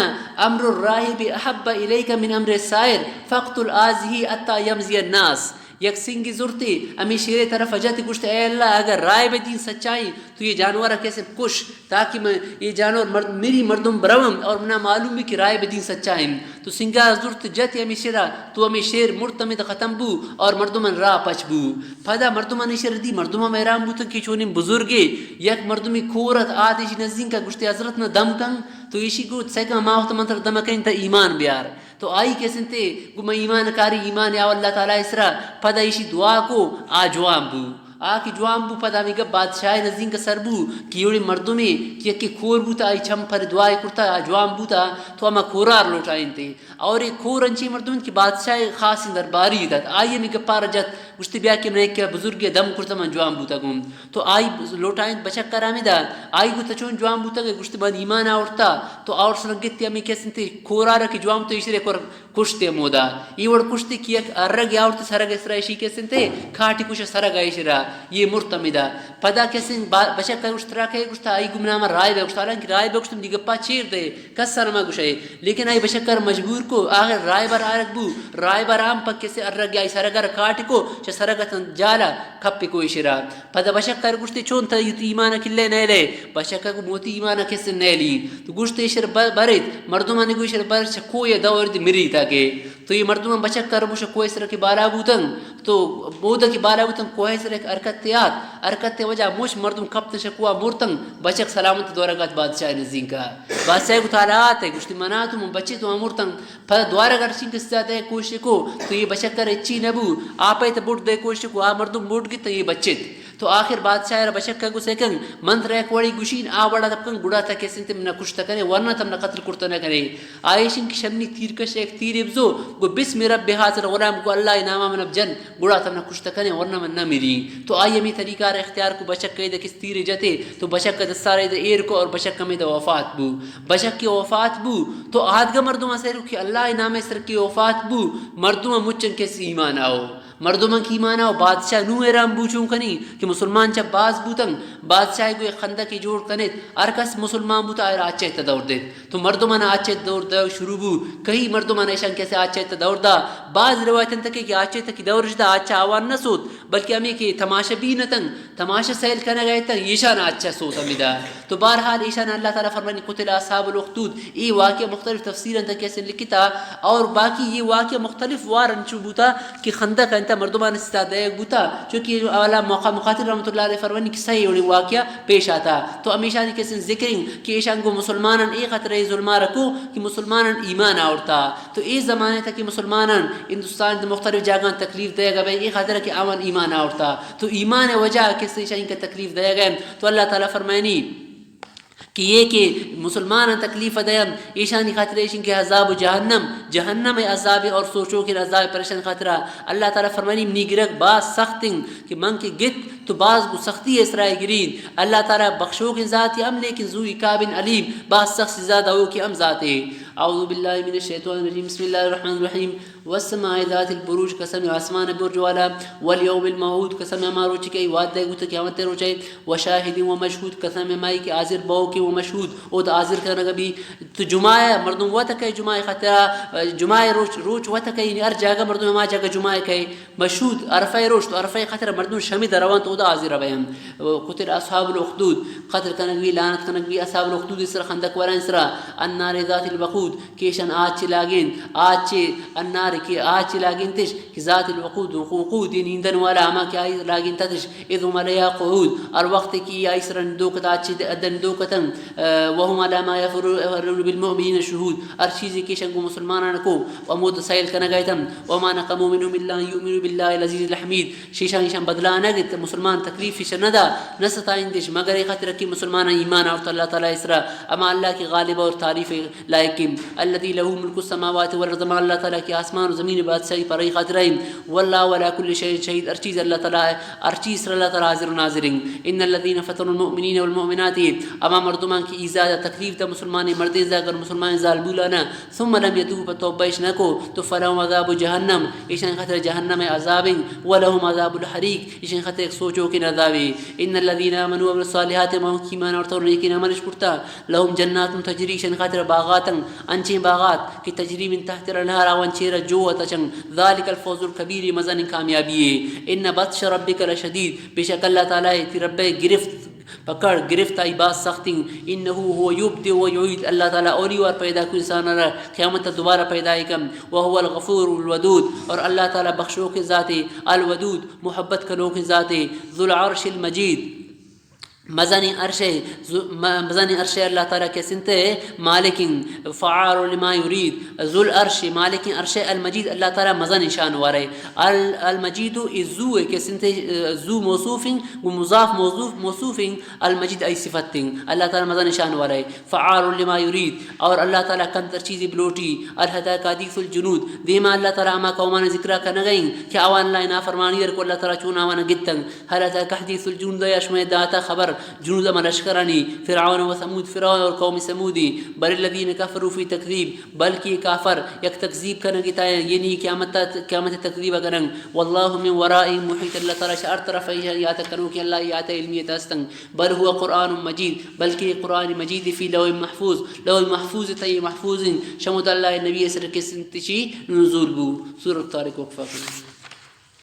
امر الراہب احب الیک من امر الساحر فاقتل هذه حتی یمضی الناس۔ یک سنگی زرتے، ہمے شیرے طرف جت، گوشت، اے اللہ، اگر راہب دین سچائیں تو یہ جانور کیسے کش، تاکہ میں یہ جانور مرد، میری مردم برون اور منا معلوم بھی کہ راہب دین سچائیں۔ تو سنگا زرت جت ہمے شیرا، تو ہمے شیر مرت ہمے ختم بو اور مردمن راہ پچ بو۔ پدا مردمن شیر دی، مردم ہم حیران بوتن کہ چونیں بزرگے، یک مردمی کورت آتشی نزدین کا، گوشتے، حضرت نہ دم کن، تو ایشی گوت، سیکا ما وقت منتر دم کن تا ایمان بیار۔ تو آئی کسنتے گو من ایمان کاری، ایمان یا اللہ تعالی اسرا۔ پدا ایشی دعا کو، آ جوان بو۔ آ کہ جوان بو، پدا ہمے گپ بادشاہ نزدین کا سر بو کہ ایوڑی مردمے کہ یکی کور بوتا، آئی چم پر دعائے کرتا، آ جوان بوتا، تو ہما کورار لوٹائینتے۔ اور یہ کور انچی مردم انت کہ بادشاہ خاصی درباری دات۔ آئی ہمے گپار جت، گوشتی، بیا کہ من یک بزرگے دم کرتا، من جوان بوتا گوں۔ تو آئی لوٹائینت بچک کرا ہمے دا، آئی گوتا چون جوان بوتا کہ گوشتی، من ایمان آورتا۔ تو آور سنگتی ہمے کسنتے کورار کہ جوان تو ایشرے کور کشتے مودا۔ ای وڑ کشتے کہ یک ارگ یا آورت سرگ اسرا ایشی کسنتے، کاٹی کش سرگ ایشرا، یہ مرت ہمے دا۔ پدا کسن با-، بچک گوشت، ترا کئے گوشتا؟ آئی گمنامہ راہب گوشتا، حالانکہ راہب گوشتم دی گپا چیر دے، کس سر ما گوشے۔ لیکن آئی بچک کر مجبور کو، آخر راہبر آرگ بو، راہبر آم پک کسے ارگ آئی سرگر کاٹی کو، چہ سرگتن جالا کپی کو ایشرا۔ پدا بچک کر گوشتے، چون تا یوتی ایمان کلے نیلے؟ بچک کو موتی ایمان کسے نیلی۔ تو گوشتے، ایشر ب-، بریت، مردمانی گو ایشر بر چہ کوہ دور دی مری تاکے۔ تو یہ مردمان بچک کر بوش کوہ سر کے بالا بوتن، تو بودا کے بالا بوتن، کوہ سر ایک حرکت آت، حرکت وجہ مش مردم کپت شکوا مرتن، بچک سلامت دورگات بادشاہ نزدین کا۔ بادشاہ کو تعالی آتے، گوشتی، منا تو من بچے تو مرتن، پدا دوارہ گرچین کسا دے کوشش کو، تو یہ بچک کر اچی نبو، آپے تے بوٹ دے کوشش کو، آ مردم بوٹ گی تو یہ بچت۔ تو آخر بادشاہ را بچک کو سیکن، من ترا یک وڑی گوشین، آ وڑا تپکن، گڑا تا کسنتے منا کشت کنے، ورنہ تم نہ قتل کرت نہ کنے۔ آئیشن کہ شمنی تیر کش، ایک تیر بزو، گو بسم رب هذا الغلام، گو اللہ ناما من بجن، گڑا تم نہ کشت کنے، ورنہ من نہ مری۔ تو آئی ہمیں طریقہ را اختیار کو، بچک کے دے کس تیر جتے، تو بچک کا دستارے دے ایر کو اور بچک ہمیں دے وفات بو۔ بچک کے وفات بو، تو آدگا مردم اسے رو کہ اللہ نام سر کے وفات بو، مردم مچن کس ایمان آؤ۔ مردماں کہ ایمان آؤ، بادشاہ نوں حیران بو چون کنی کہ مسلمان چہ باز بوتن، بادشاہ گو یک خندقے جوڑ کنیت، ہر کس مسلمان بوتا آئرا آچہ تہ دور دیت۔ تو مردماں آچہ دور دیگ شروع بو، کئی مردماں ایشان کسے آچہ تہ دور دا۔ باز روایت انت کہ، کہ آچہ تہ کہ دور دا آچہ آوان نہ سوت، بلکہ ہمیں کہ تماشا بین اتن، تماشا سیل کنگ ایتن، ایشان آچہ سوت ہمیں دا۔ تو بہرحال ایشان اللہ تعالی فرمانی قتل اصحاب الاخدود۔ اے واقعہ مختلف تفسیر انت کہ اسے لکھتا، اور باقی یہ واقعہ مختلف وار انچو بوتا کہ خندق انت مردمان ستا دیگ بوتا، چونکہ اولا موقع مقاتل رحمۃ اللہ علیہ فرمانی کہ سہ وڑی واقعہ پیش آتا۔ تو ہمیشانی کسن ذکر انت کہ ایشان گو مسلمانان اے خطرہ ظلما رکو کہ مسلمانان ایمان آورتا۔ تو اے زمانے تک کہ مسلمانان ہندوستان دے مختلف جاگہاں تکلیف دیگ بے، اے خاطر کہ آوان ایمان آورتا۔ تو ایمان وجہ کسے ایشان کا تکلیف دیگ ہے۔ تو اللہ تعالی فرمانی کہ یہ کہ مسلمانان تکلیف دیم، ایشانی خاطر ایشن کہ عذاب جہنم، جہنم عذاب اور سوچو کہ عذاب پریشان خاطرہ۔ اللہ تعالی فرمانی، منی گرگ باز سخت انت کہ من کہ گت تو باز گو سختی اسرائے گرین۔ اللہ تعالی بخشوکیں ذاتی ہم، لیکن ذو عقاب علیم، باز سخت سزا دئوکیں ہم ذاتے۔ اعوذ باللہ من الشیطان الرجیم۔ بسم اللہ الرحمن الرحیم۔ والسماء ذات البروج، قسم آسمان برج والا، والیوم الموعود، قسم ہما روچ کہ وعدہ بوت قیامت روچے، وشاہد ومشہود، قسم ہمائی کہ حاضر بوکیں ومشہود، او تو حاضر کنگ بی۔ تو جمعہ مردم وت کئے، جمعہ خاطرہ، جمعہ روچ، روچ وت کئے، یعنی ہر جاگہ مردم ہما جاگہ جمعہ کئے۔ مشہود عرفہ روچ، تو عرفہ خاطر مردم شمی دروان تو دا حاضر بیم۔ قتل اصحاب الاخدود، قتل کنگ بی، لعنت کنگ بی اصحاب الاخدود سر، خندق وران سرا۔ النار ذات الوقود، کہ ایشان آچ لاگین، آچ النار کہ آچ لاگینتش، کہ ذات الوقود، وقود یعنی ایندن والا، ہما کہ آئی لاگینتش، اذ هم علیها قعود، ہر وقت کہ آئی سر نندوکت، آچ دن نندوکتن، وهم على ما يفعلون بالمؤمنين شهود، ہر چیزے کہ ایشان گو مسلمانان کو، و ہمود سیل کنگ ایتن، وما نقموا منهم الا ان يؤمنوا بالله العزيز الحميد، شیشان ایشان بدلا نہ گت، مسلمان تکلیف ایشان نہ دا، نہ ستائندش، مگر اے خاطر کہ مسلمان ایمان آورت اللہ تعالی سرا، اما اللہ کہ غالب اور تعریف لائق الذي له ملك السماوات والأرض، ما اللہ تعالیٰ کہ آسمان و زمین بادشاہی پرئی خاطر ایں. والله على كل شيء شهيد، ہر چیز اللہ تعالیٰ، ہر چیز سر اللہ تعالیٰ حاضر و ناظر ایں. ان الذين فتنوا المؤمنين والمؤمنات، اما مردمان کہ ایذا دا تکلیف دا مسلمان مردین زاگر مسلمان زالبولانا، ثم لم يتوبوا، پہ توبہ اش نہ کو، تو فلهم عذاب جهنم، ایشان خاطر جہنم عذاب ایں، ولهم عذاب الحريق، ایشان خاطر ایک سوچو کہ عذابی. ان الذين آمنوا وعملوا الصالحات، ما کہ ایمان آورتا و نیکین عمل اش کرتا، لهم جنات تجري، ایشان خاطر باغات ایں، انچیں باغات کہ تجري من تحت الانهار، آوان چیر جو اتچن، ذلك الفوز الكبير، مزن کامیابی. ان بطش ربك لشديد، بے شک اللہ تعالیٰ تی رب گرفت پکڑ گرفت آئی باز سخت ایں. انه هو يبدئ ويعيد، اللہ تعالیٰ اولی وار پیدا کو انسان را، قیامت دوبارہ پیدا کن. وهو الغفور الودود، اور اللہ تعالیٰ بخشوک ذاتے، الودود، محبت کنوک ذاتے، ذو العرش المجيد، مزنیں عرش، ذو-، م-، مزنیں عرش اللہ تعالیٰ کہ سنتے مالک ایں، فعال لما يريد، ذو العرش، مالک عرش، المجيد، اللہ تعالیٰ مزنیں شان وارے. ال-، المجيد ای ذو کہ سنتے، ذو موصوف ایں، گو مضاف موصوف، موصوف ایں، المجيد ای صفت ایں. اللہ تعالیٰ مزن شان وارے، فعال لما يريد، اور اللہ تعالیٰ کن تر چیزی بلوٹی. هل أتاك حديث الجنود، دیما اللہ تعالیٰ اما قومان ذکرہ کنگ ایں کہ آوان اللہ نافرمانی ار کو اللہ تعالیٰ چون آوان گتن. هل أتاك حديث الجنود، یا شمئے داتا خبر جنود اما لشکرانی، فرعون وثمود، فرعون اور قوم ثمودی. بل الذين كفروا في تكذيب، بلکہ کافر یک تکذیب کنگ اتائیں، یعنی قیامت، قیامت تکذیب کنن. والله من ورائهم محيط، اللہ تعالیٰ شہ ہر طرف ایشان یات کنوکیں، اللہ یات علمیت ہستن. بل هو قرآن مجيد، بلکہ قرآن مجید في لوح محفوظ، لوح محفوظ تئی محفوظ ایں. شمود اللہ نبی سر کہ سنتشی نزول بو. سورۃ طارق وقفہ کنن.